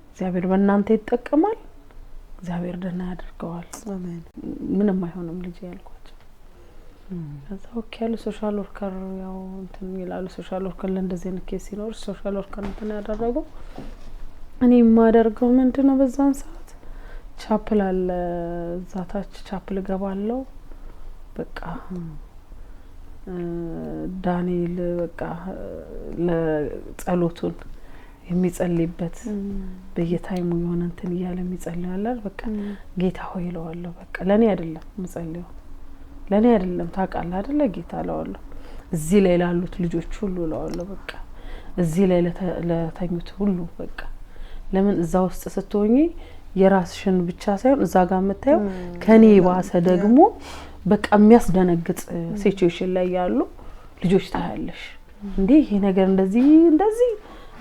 እግዚአብሔር በእናንተ ይጠቀማል፣ እግዚአብሔር ደህና ያደርገዋል፣ ምንም አይሆንም ልጄ ያልኳቸው። ከዛ okay ያሉ፣ social worker ያው እንትን ይላሉ። Social worker ለእንደዚህ አይነት case ሲኖር social worker እንትን ያደረጉ። እኔ የማደርገው ምንድን ነው? በዛን ሰዓት chapel አለ እዛ ታች፣ chapel እገባለሁ። በቃ ዳንኤል በቃ ለጸሎቱን የሚጸልይበት በየ time ኡ የሆነ እንትን እያለ የሚጸልይ አለ። በቃ ጌታ ሆይ እለዋለሁ። በቃ ለእኔ አይደለም የምጸልየው፣ ለእኔ አይደለም፣ ታውቃለህ አይደለ ጌታ እለዋለሁ። እዚህ ላይ ላሉት ልጆች ሁሉ እለዋለሁ። በቃ እዚህ ላይ ለተኙት ሁሉ በቃ ለምን እዛ ውስጥ ስትሆኚ የራስሽን ብቻ ሳይሆን እዛ ጋር የምታየው ከኔ ባሰ ደግሞ በቃ የሚያስደነግጥ situation ላይ ያሉ ልጆች ታያለሽ። እንዴ፣ ይሄ ነገር እንደዚህ እንደዚህ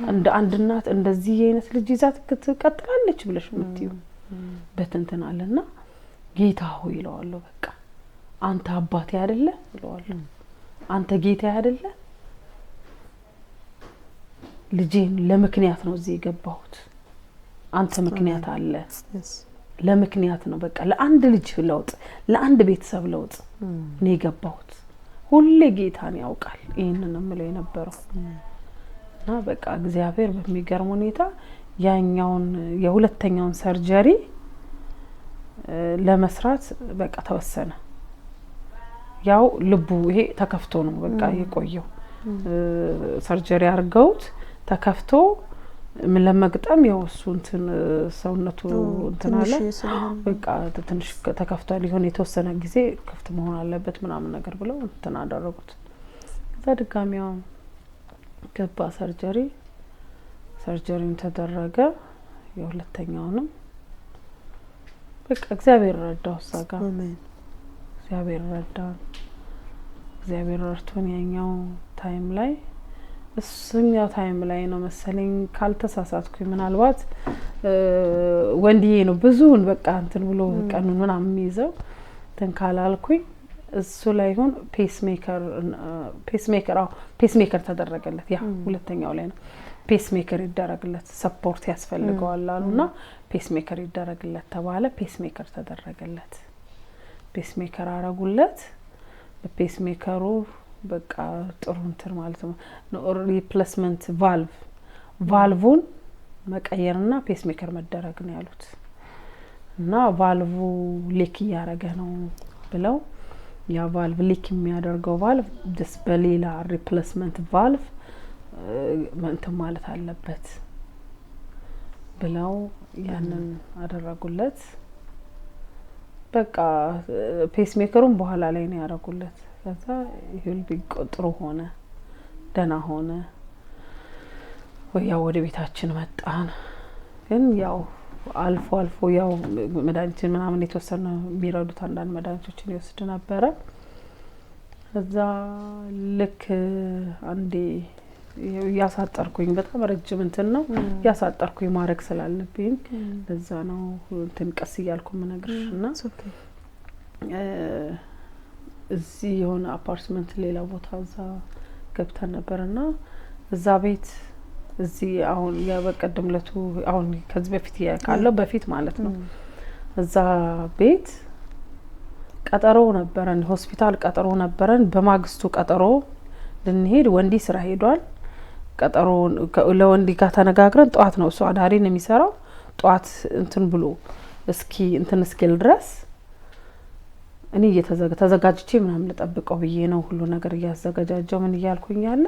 እንደ አንድ እናት እንደዚህ አይነት ልጅ ይዛ ትቀጥላለች ብለሽ የምትዩ በትንትን አለና ጌታ ሆይ እለዋለሁ። በቃ አንተ አባቴ አይደለ እለዋለሁ። አንተ ጌታ አይደለ? ልጄን ለምክንያት ነው እዚህ የገባሁት። አንተ ምክንያት አለ፣ ለምክንያት ነው። በቃ ለአንድ ልጅ ለውጥ፣ ለአንድ ቤተሰብ ለውጥ ነው የገባሁት። ሁሌ ጌታን ያውቃል። ይህንን የምለው የነበረው እና በቃ እግዚአብሔር በሚገርም ሁኔታ ያኛውን የሁለተኛውን surgery ለመስራት በቃ ተወሰነ። ያው ልቡ ይሄ ተከፍቶ ነው በቃ የቆየው። Surgery አድርገውት ተከፍቶ ምን ለመግጠም ያው እሱ እንትን ሰውነቱ እንትን አለ፣ በቃ ትንሽ ተከፍቷል። የሆነ የተወሰነ ጊዜ ክፍት መሆን አለበት ምናምን ነገር ብለው እንትን አደረጉት። ከዛ ድጋሚ ያው ገባ surgery። Surgery ውን ተደረገ። የሁለተኛውንም በቃ እግዚአብሔር ረዳው። እዛ ጋር እግዚአብሔር ረዳን። እግዚአብሔር ረድቶን ያኛው time ላይ፣ እሱኛው time ላይ ነው መሰለኝ ካልተሳሳትኩኝ፣ ምናልባት ወንድዬ ነው ብዙውን በቃ እንትን ብሎ ቀኑን ምናምን የሚይዘው፣ እንትን ካላልኩኝ እሱ ላይ ይሁን pacemaker፣ አዎ pacemaker ተደረገለት። ያ ሁለተኛው ላይ ነው። Pacemaker ይደረግለት፣ support ያስፈልገዋል አሉና pacemaker ይደረግለት ተባለ። Pacemaker ተደረገለት። Pacemaker አረጉለት። በ pacemaker ኡ በቃ ጥሩ እንትን ማለት ነው። Replacement valve ን መቀየርና pacemaker መደረግ ነው ያሉት እና valve leak እያደረገ ነው ብለው ያ valve፣ leak የሚያደርገው ቫልቭ just በሌላ replacement valve እንትን ማለት አለበት ብለው ያንን አደረጉለት። በቃ pacemaker ኡን በኋላ ላይ ነው ያደረጉለት። ከዛ he'll be ጥሩ ሆነ፣ ደህና ሆነ። ወይ ያው ወደ ቤታችን መጣን። ግን ያው አልፎ አልፎ ያው መድኃኒትን ምናምን የተወሰነ የሚረዱት አንዳንድ መድኃኒቶችን ይወስድ ነበረ። እዛ ልክ አንዴ እያሳጠርኩኝ፣ በጣም ረጅም እንትን ነው፣ እያሳጠርኩኝ ማድረግ ስላለብኝ ለዛ ነው እንትን ቀስ እያልኩ ምነግርሽ። እና እዚህ የሆነ አፓርትመንት ሌላ ቦታ እዛ ገብተን ነበር እና እዛ ቤት እዚህ አሁን የበቀደም ለቱ አሁን ከዚህ በፊት ካለው በፊት ማለት ነው። እዛ ቤት ቀጠሮ ነበረን፣ ሆስፒታል ቀጠሮ ነበረን። በማግስቱ ቀጠሮ ልንሄድ ወንዲ ስራ ሄዷል። ቀጠሮ ለወንዲ ጋር ተነጋግረን ጠዋት ነው፣ እሱ አዳሪ ነው የሚሰራው። ጠዋት እንትን ብሎ እስኪ እንትን እስኪል ድረስ እኔ ተዘጋጅቼ ምናምን ልጠብቀው ብዬ ነው ሁሉ ነገር እያዘገጃጀው ምን እያልኩኝ ያለ፣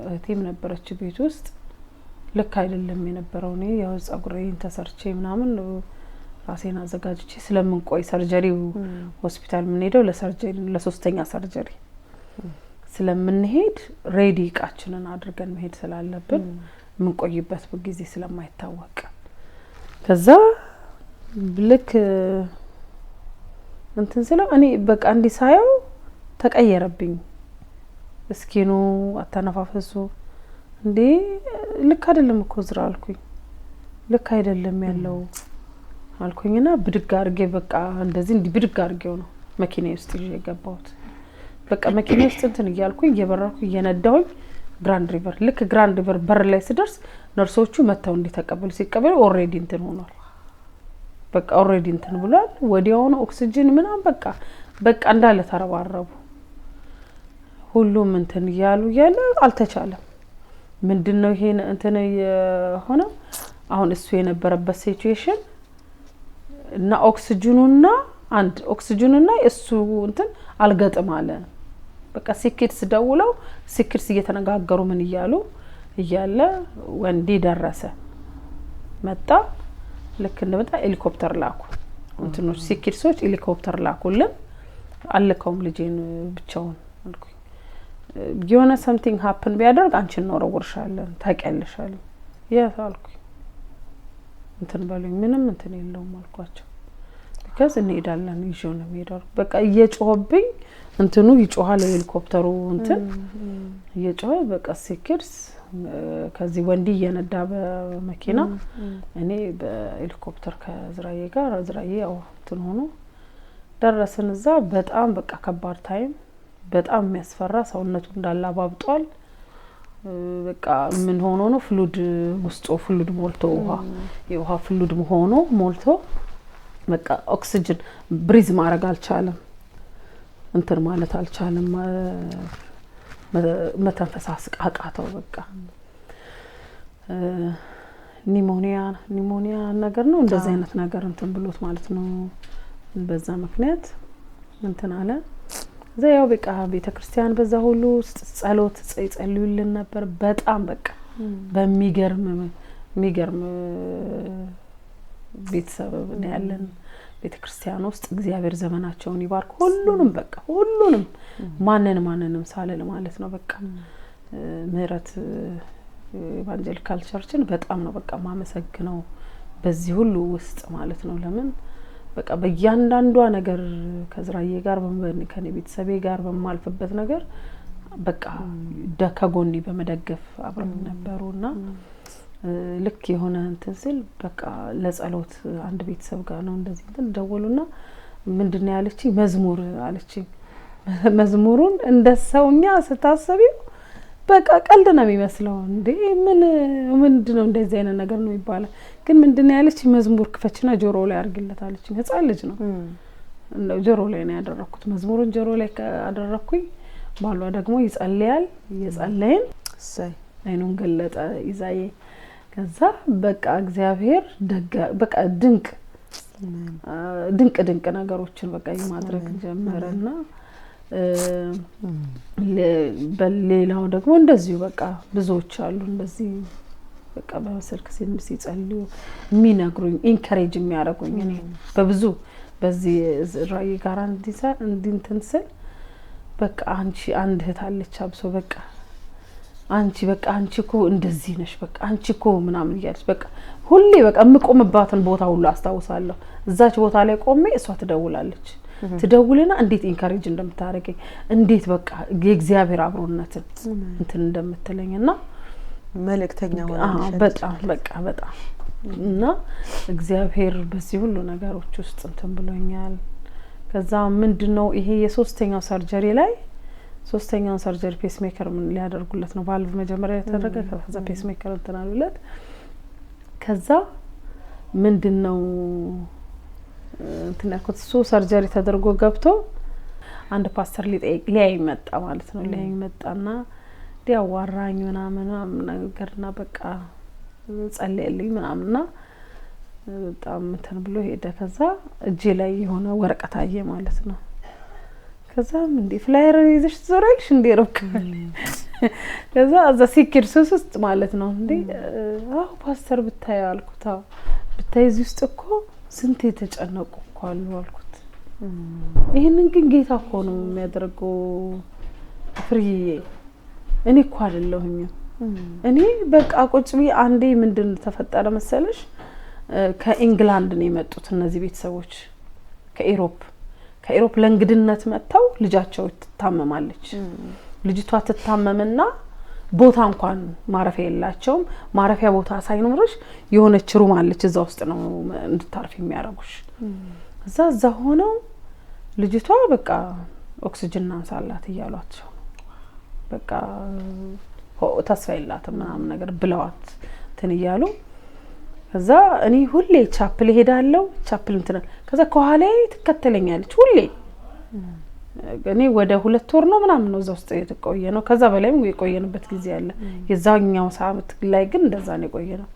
እህቴም ነበረች ቤት ውስጥ። ልክ አይደለም የነበረው። እኔ ያው ጸጉሬን ተሰርቼ ምናምን ራሴን አዘጋጅቼ ስለምንቆይ surgery ው ሆስፒታል የምንሄደው ለ surgery፣ ለሶስተኛ surgery ስለምንሄድ ready እቃችንን አድርገን መሄድ ስላለብን፣ የምንቆይበት ጊዜ ስለማይታወቅ፣ ከዛ ልክ እንትን ስለው እኔ በቃ እንዲህ ሳየው ተቀየረብኝ። Skin ኑ፣ አተነፋፈሱ፣ እንዴ ልክ አይደለም እኮ ዝራ አልኩኝ። ልክ አይደለም ያለው አልኩኝና ብድግ አድርጌ በቃ እንደዚህ እንዲህ ብድግ አድርጌው ነው መኪና ውስጥ ይዤ የገባሁት። በቃ መኪና ውስጥ እንትን እያልኩኝ እየበረርኩ እየነዳሁኝ Grand River፣ ልክ Grand River በር ላይ ስደርስ ነርሶቹ መጥተው እንዲተቀበሉ ሲቀበሉ already እንትን ሆኗል። በቃ already እንትን ብሏል። ወዲያውኑ ኦክሲጅን ምናምን በቃ እንዳለ ተረባረቡ። ሁሉም እንትን እያሉ እያለ አልተቻለም። ምንድን ነው ይሄ እንትን የሆነው? አሁን እሱ የነበረበት situation እና ኦክሲጅኑና አንድ ኦክሲጅኑና እሱ እንትን አልገጥም አለ። በቃ SickKids ደውለው SickKids እየተነጋገሩ ምን እያሉ እያለ ወንዲ ደረሰ፣ መጣ። ልክ እንደመጣ ሄሊኮፕተር ላኩ፣ እንትኖች SickKids ኦች ሄሊኮፕተር ላኩልን። አልከውም ልጄን ብቻውን። አልኩኝ። የሆነ something happen ቢያደርግ አንቺን እንወረውርሻለን ታውቂያለሽ አሉኝ። Yes አልኩኝ። እንትን በሉኝ፣ ምንም እንትን የለውም አልኳቸው። Because እንሄዳለን፣ ይዤው ነው የምሄደው። በቃ እየጮኸብኝ፣ እንትኑ ይጮሃል፣ የሄሊኮፕተሩ እንትን እየጮኸ፣ በቃ ሲክድስ ከዚህ ወንዲ እየነዳ በመኪና፣ እኔ በሄሊኮፕተር ከዝራዬ ጋር፣ ዝራዬ ያው እንትን ሆኖ ደረስን እዛ። በጣም በቃ ከባድ time፣ በጣም የሚያስፈራ፣ ሰውነቱ እንዳለ አባብጧል። በቃ ምን ሆኖ ነው፣ fluid ውስጡ fluid ሞልቶ፣ ውሃ የውሃ fluid ሆኖ ሞልቶ፣ በቃ ኦክሲጅን breathe ማድረግ አልቻለም። እንትን ማለት አልቻለም። መተንፈስ አቃተው። በቃ pneumonia ነገር ነው፣ እንደዚህ አይነት ነገር እንትን ብሎት ማለት ነው። በዛ ምክንያት እንትን አለ። እዛ ያው በቃ ቤተ ክርስቲያን በዛ ሁሉ ውስጥ ጸሎት ይጸልዩልን ነበር። በጣም በቃ በሚገርም የሚገርም ቤተሰብ ነው ያለን ቤተ ክርስቲያን ውስጥ። እግዚአብሔር ዘመናቸውን ይባርክ። ሁሉንም በቃ ሁሉንም ማንንም ሳልል ማለት ነው። በቃ ምህረት Evangelical Church ን በጣም ነው በቃ ማመሰግነው በዚህ ሁሉ ውስጥ ማለት ነው። ለምን በቃ በእያንዳንዷ ነገር ከዝራዬ ጋር፣ ከኔ ቤተሰቤ ጋር በማልፍበት ነገር በቃ ከጎኔ በመደገፍ አብረው ነበሩ። እና ልክ የሆነ እንትን ስል በቃ ለጸሎት አንድ ቤተሰብ ጋር ነው እንደዚህ እንትን ደወሉና ምንድን ነው ያለችኝ፣ መዝሙር አለችኝ። መዝሙሩን እንደ ሰውኛ ስታሰቢው በቃ ቀልድ ነው የሚመስለው። እንዴ ምን ምንድን ነው እንደዚህ አይነት ነገር ነው ይባላል። ግን ምንድን ነው ያለችኝ፣ መዝሙር ክፈችና ጆሮ ላይ አድርጊለት አለችኝ። ህጻን ልጅ ነው፣ ጆሮ ላይ ነው ያደረግኩት። መዝሙሩን ጆሮ ላይ አደረግኩኝ። ባሏ ደግሞ ይጸልያል። እየጸለይን አይኑን ገለጠ ይዛዬ። ከዛ በቃ እግዚአብሔር በቃ ድንቅ ድንቅ ድንቅ ነገሮችን በቃ ማድረግ ጀመረና በሌላው ደግሞ እንደዚሁ በቃ ብዙዎች አሉ በዚህ በቃ በስልክ ሲጸልዩ የሚነግሩኝ፣ encourage የሚያደርጉኝ። እኔ በብዙ በዚህ ራእይ ጋር እንዲንትን ስል በቃ አንቺ፣ አንድ እህት አለች አብሶ፣ በቃ አንቺ፣ በቃ አንቺ እኮ እንደዚህ ነሽ፣ በቃ አንቺ እኮ ምናምን እያለች በቃ ሁሌ በቃ የምቆምባትን ቦታ ሁሉ አስታውሳለሁ። እዛች ቦታ ላይ ቆሜ እሷ ትደውላለች። ትደውልና እንዴት encourage እንደምታደርገኝ፣ እንዴት በቃ የእግዚአብሔር አብሮነትን እንትን እንደምትለኝ እና መልእክተኛ ሆናለች። በጣም በቃ በጣም። እና እግዚአብሔር በዚህ ሁሉ ነገሮች ውስጥ እንትን ብሎኛል። ከዛ ምንድን ነው ይሄ የሶስተኛው surgery ላይ፣ ሶስተኛውን surgery pacemaker ምን ሊያደርጉለት ነው። ቫልቭ መጀመሪያ የተደረገ፣ ከዛ pacemaker እንትን አሉለት። ከዛ ምንድን ነው እንትን ያልኩት፣ እሱ surgery ተደርጎ ገብቶ አንድ ፓስተር ሊጠይቅ ሊያይ መጣ ማለት ነው። ሊያይ መጣና ሊያዋራኝ ምናምን ምናምን ነገርና በቃ ጸለየልኝ ምናምንና በጣም እንትን ብሎ ሄደ። ከዛ እጄ ላይ የሆነ ወረቀት አየ ማለት ነው። ከዛም እንዴ flyer ይዘሽ ትዞሪያለሽ እንዴ ርብቃ? ከዛ እዛ ሲኪድ ሱስ ውስጥ ማለት ነው። እንዴ አዎ ፓስተር ብታይ አልኩት። አዎ ብታይ እዚህ ውስጥ እኮ ስንት የተጨነቁ እኮ አሉ አልኩት። ይህንን ግን ጌታ እኮ ነው የሚያደርገው ፍርዬ፣ እኔ እኮ አይደለሁኝም። እኔ በቃ ቁጭ ብዬ አንዴ ምንድን ተፈጠረ መሰለሽ? ከኢንግላንድ ነው የመጡት እነዚህ ቤተሰቦች፣ ከ Europe ለእንግድነት መጥተው ልጃቸው ትታመማለች። ልጅቷ ትታመምና ቦታ እንኳን ማረፊያ የላቸውም። ማረፊያ ቦታ ሳይኖርሽ የሆነች room አለች፣ እዛ ውስጥ ነው እንድታርፍ የሚያደርጉሽ። እዛ ሆነው ልጅቷ በቃ ኦክሲጅን እናንሳላት እያሏቸው ነው። በቃ ተስፋ የላትም ምናምን ነገር ብለዋት እንትን እያሉ፣ ከዛ እኔ ሁሌ chapel እሄዳለሁ። Chapel እንትን ከዛ ከኋላዬ ትከተለኛለች ሁሌ። እኔ ወደ 2 ወር ነው ምናምን ነው እዛ ውስጥ የቆየ ነው። ከዛ በላይም የቆየንበት ጊዜ አለ። የዛኛው ሰዓት ላይ ግን እንደዛ ነው የቆየ ነው።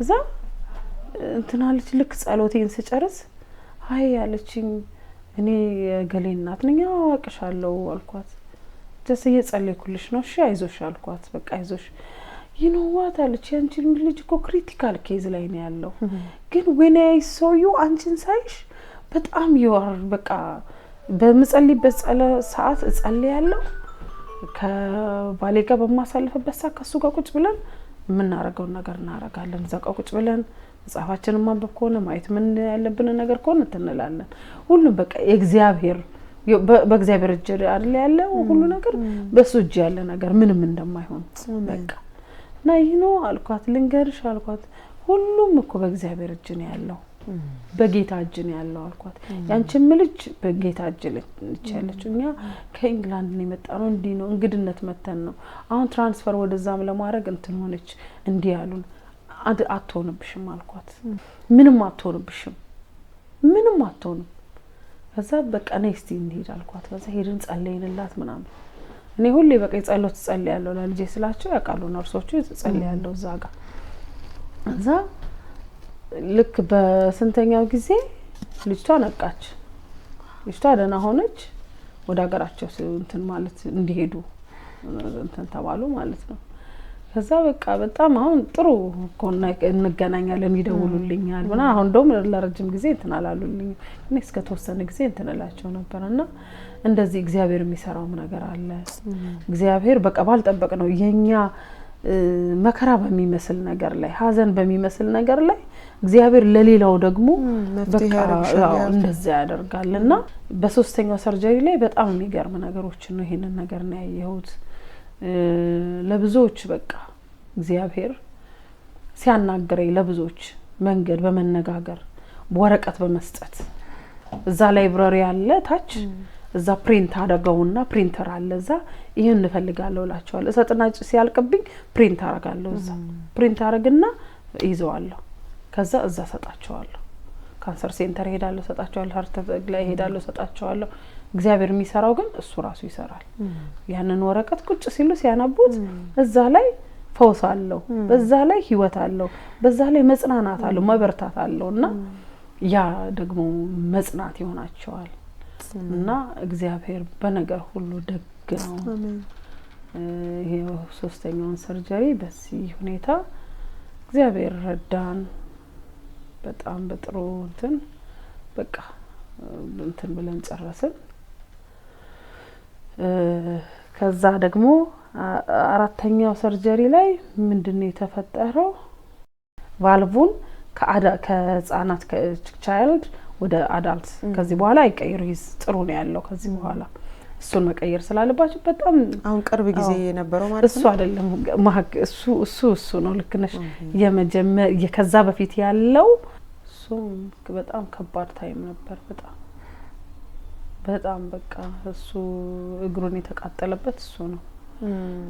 እዛ እንትን አለች። ልክ ጸሎቴን ስጨርስ hi አለችኝ። እኔ የገሌ እናት ነኝ። አዋቅሻለሁ አልኳት። Just እየጸለይኩልሽ ነው፣ እሺ አይዞሽ አልኳት። በቃ አይዞሽ፣ you know what አለች። ያንቺ ልጅ እኮ critical case ላይ ነው ያለው፣ ግን when I saw you፣ አንቺን ሳይሽ በጣም you are በቃ በምጸልይበት ሰዓት እጸልያለሁ። ከባሌ ጋር በማሳልፍበት ሰዓት ከሱ ጋር ቁጭ ብለን የምናረገውን ነገር እናረጋለን። እዛ ጋር ቁጭ ብለን መጽሐፋችንን ማንበብ ከሆነ ማየት ምን ያለብንን ነገር ከሆነ እንትን እንላለን። ሁሉም በቃ የእግዚአብሔር በእግዚአብሔር እጅ አይደል ያለው ሁሉ ነገር፣ በሱ እጅ ያለ ነገር ምንም እንደማይሆን በቃ እና ይህ ነው አልኳት፣ ልንገርሽ አልኳት፣ ሁሉም እኮ በእግዚአብሔር እጅ ነው ያለው፣ በጌታ እጅ ነው ያለው አልኳት። ያንቺም ልጅ በጌታ እጅ ነች ያለችው። እኛ ከኢንግላንድ ነው የመጣነው፣ እንዲህ ነው እንግድነት መተን ነው። አሁን transfer ወደዛም ለማድረግ እንትን ሆነች፣ እንዲህ ያሉን። አትሆንብሽም አልኳት፣ ምንም አትሆንብሽም፣ ምንም አትሆንም። ከዛ በቃ ነይ እስቲ እንሂድ አልኳት። ከዛ ሄድን ጸለይንላት ምናምን። እኔ ሁሌ በቃ ጸሎት ጸልያለሁ ለልጄ ስላቸው ያውቃሉ ነርሶቹ፣ ጸልያለሁ እዛ ጋር። እዛ ልክ በስንተኛው ጊዜ ልጅቷ ነቃች። ልጅቷ ደህና ሆነች። ወደ ሀገራቸው እንትን ማለት እንዲሄዱ እንትን ተባሉ ማለት ነው። ከዛ በቃ በጣም አሁን ጥሩ እንገናኛለን፣ ይደውሉልኛል ምናምን። አሁን እንደውም ለረጅም ጊዜ እንትን አላሉልኝም፣ እኔ እስከ ተወሰነ ጊዜ እንትን እላቸው ነበር። እና እንደዚህ እግዚአብሔር የሚሰራውም ነገር አለ። እግዚአብሔር በቃ ባልጠበቅ ነው የኛ መከራ በሚመስል ነገር ላይ፣ ሀዘን በሚመስል ነገር ላይ እግዚአብሔር ለሌላው ደግሞ በቃ እንደዛ ያደርጋል። እና በሶስተኛው surgery ላይ በጣም የሚገርም ነገሮችን ነው ይሄንን ነገር ነው ያየሁት። ለብዙዎች በቃ እግዚአብሔር ሲያናግረኝ ለብዙዎች መንገድ በመነጋገር ወረቀት በመስጠት፣ እዛ library አለ ታች፣ እዛ print አደርገውና ፕሪንተር አለ እዛ፣ ይሄን እንፈልጋለሁ እላቸዋለሁ። እሰጥና ሲያልቅብኝ print አደርጋለሁ፣ እዛ print አደርግና ይዘዋለሁ። ከዛ እዛ ሰጣቸዋለሁ። Cancer center ሄዳለሁ ሰጣቸዋለሁ። Heart ላይ ሄዳለሁ ሰጣቸዋለሁ። እግዚአብሔር የሚሰራው ግን እሱ ራሱ ይሰራል። ያንን ወረቀት ቁጭ ሲሉ ሲያነቡት እዛ ላይ ፈውስ አለው፣ በዛ ላይ ህይወት አለው፣ በዛ ላይ መጽናናት አለው፣ መበርታት አለው። እና ያ ደግሞ መጽናት ይሆናቸዋል። እና እግዚአብሔር በነገር ሁሉ ደግ ነው። ይሄ ሶስተኛውን surgery በዚህ ሁኔታ እግዚአብሔር ረዳን። በጣም በጥሩ እንትን በቃ እንትን ብለን ጨረስን። ከዛ ደግሞ አራተኛው surgery ላይ ምንድነው የተፈጠረው? ቫልቡን ከህጻናት ከ child ወደ adult ከዚህ በኋላ አይቀይሩ፣ ጥሩ ነው ያለው ከዚህ በኋላ እሱን መቀየር ስላለባቸው በጣም አሁን ቅርብ ጊዜ የነበረው ማለት ነው። እሱ አይደለም፣ እሱ እሱ እሱ ነው፣ ልክ ነሽ። የመጀመሪያ ከዛ በፊት ያለው እሱ በጣም ከባድ time ነበር። በጣም በጣም በቃ እሱ እግሩን የተቃጠለበት እሱ ነው፣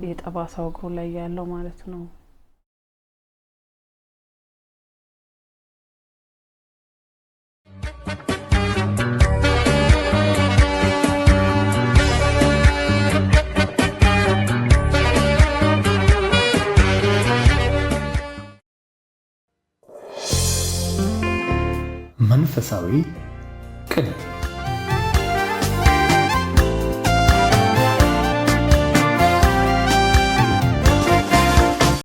የጠባሳው እግሩ ላይ ያለው ማለት ነው። መንፈሳዊ ቅኔ።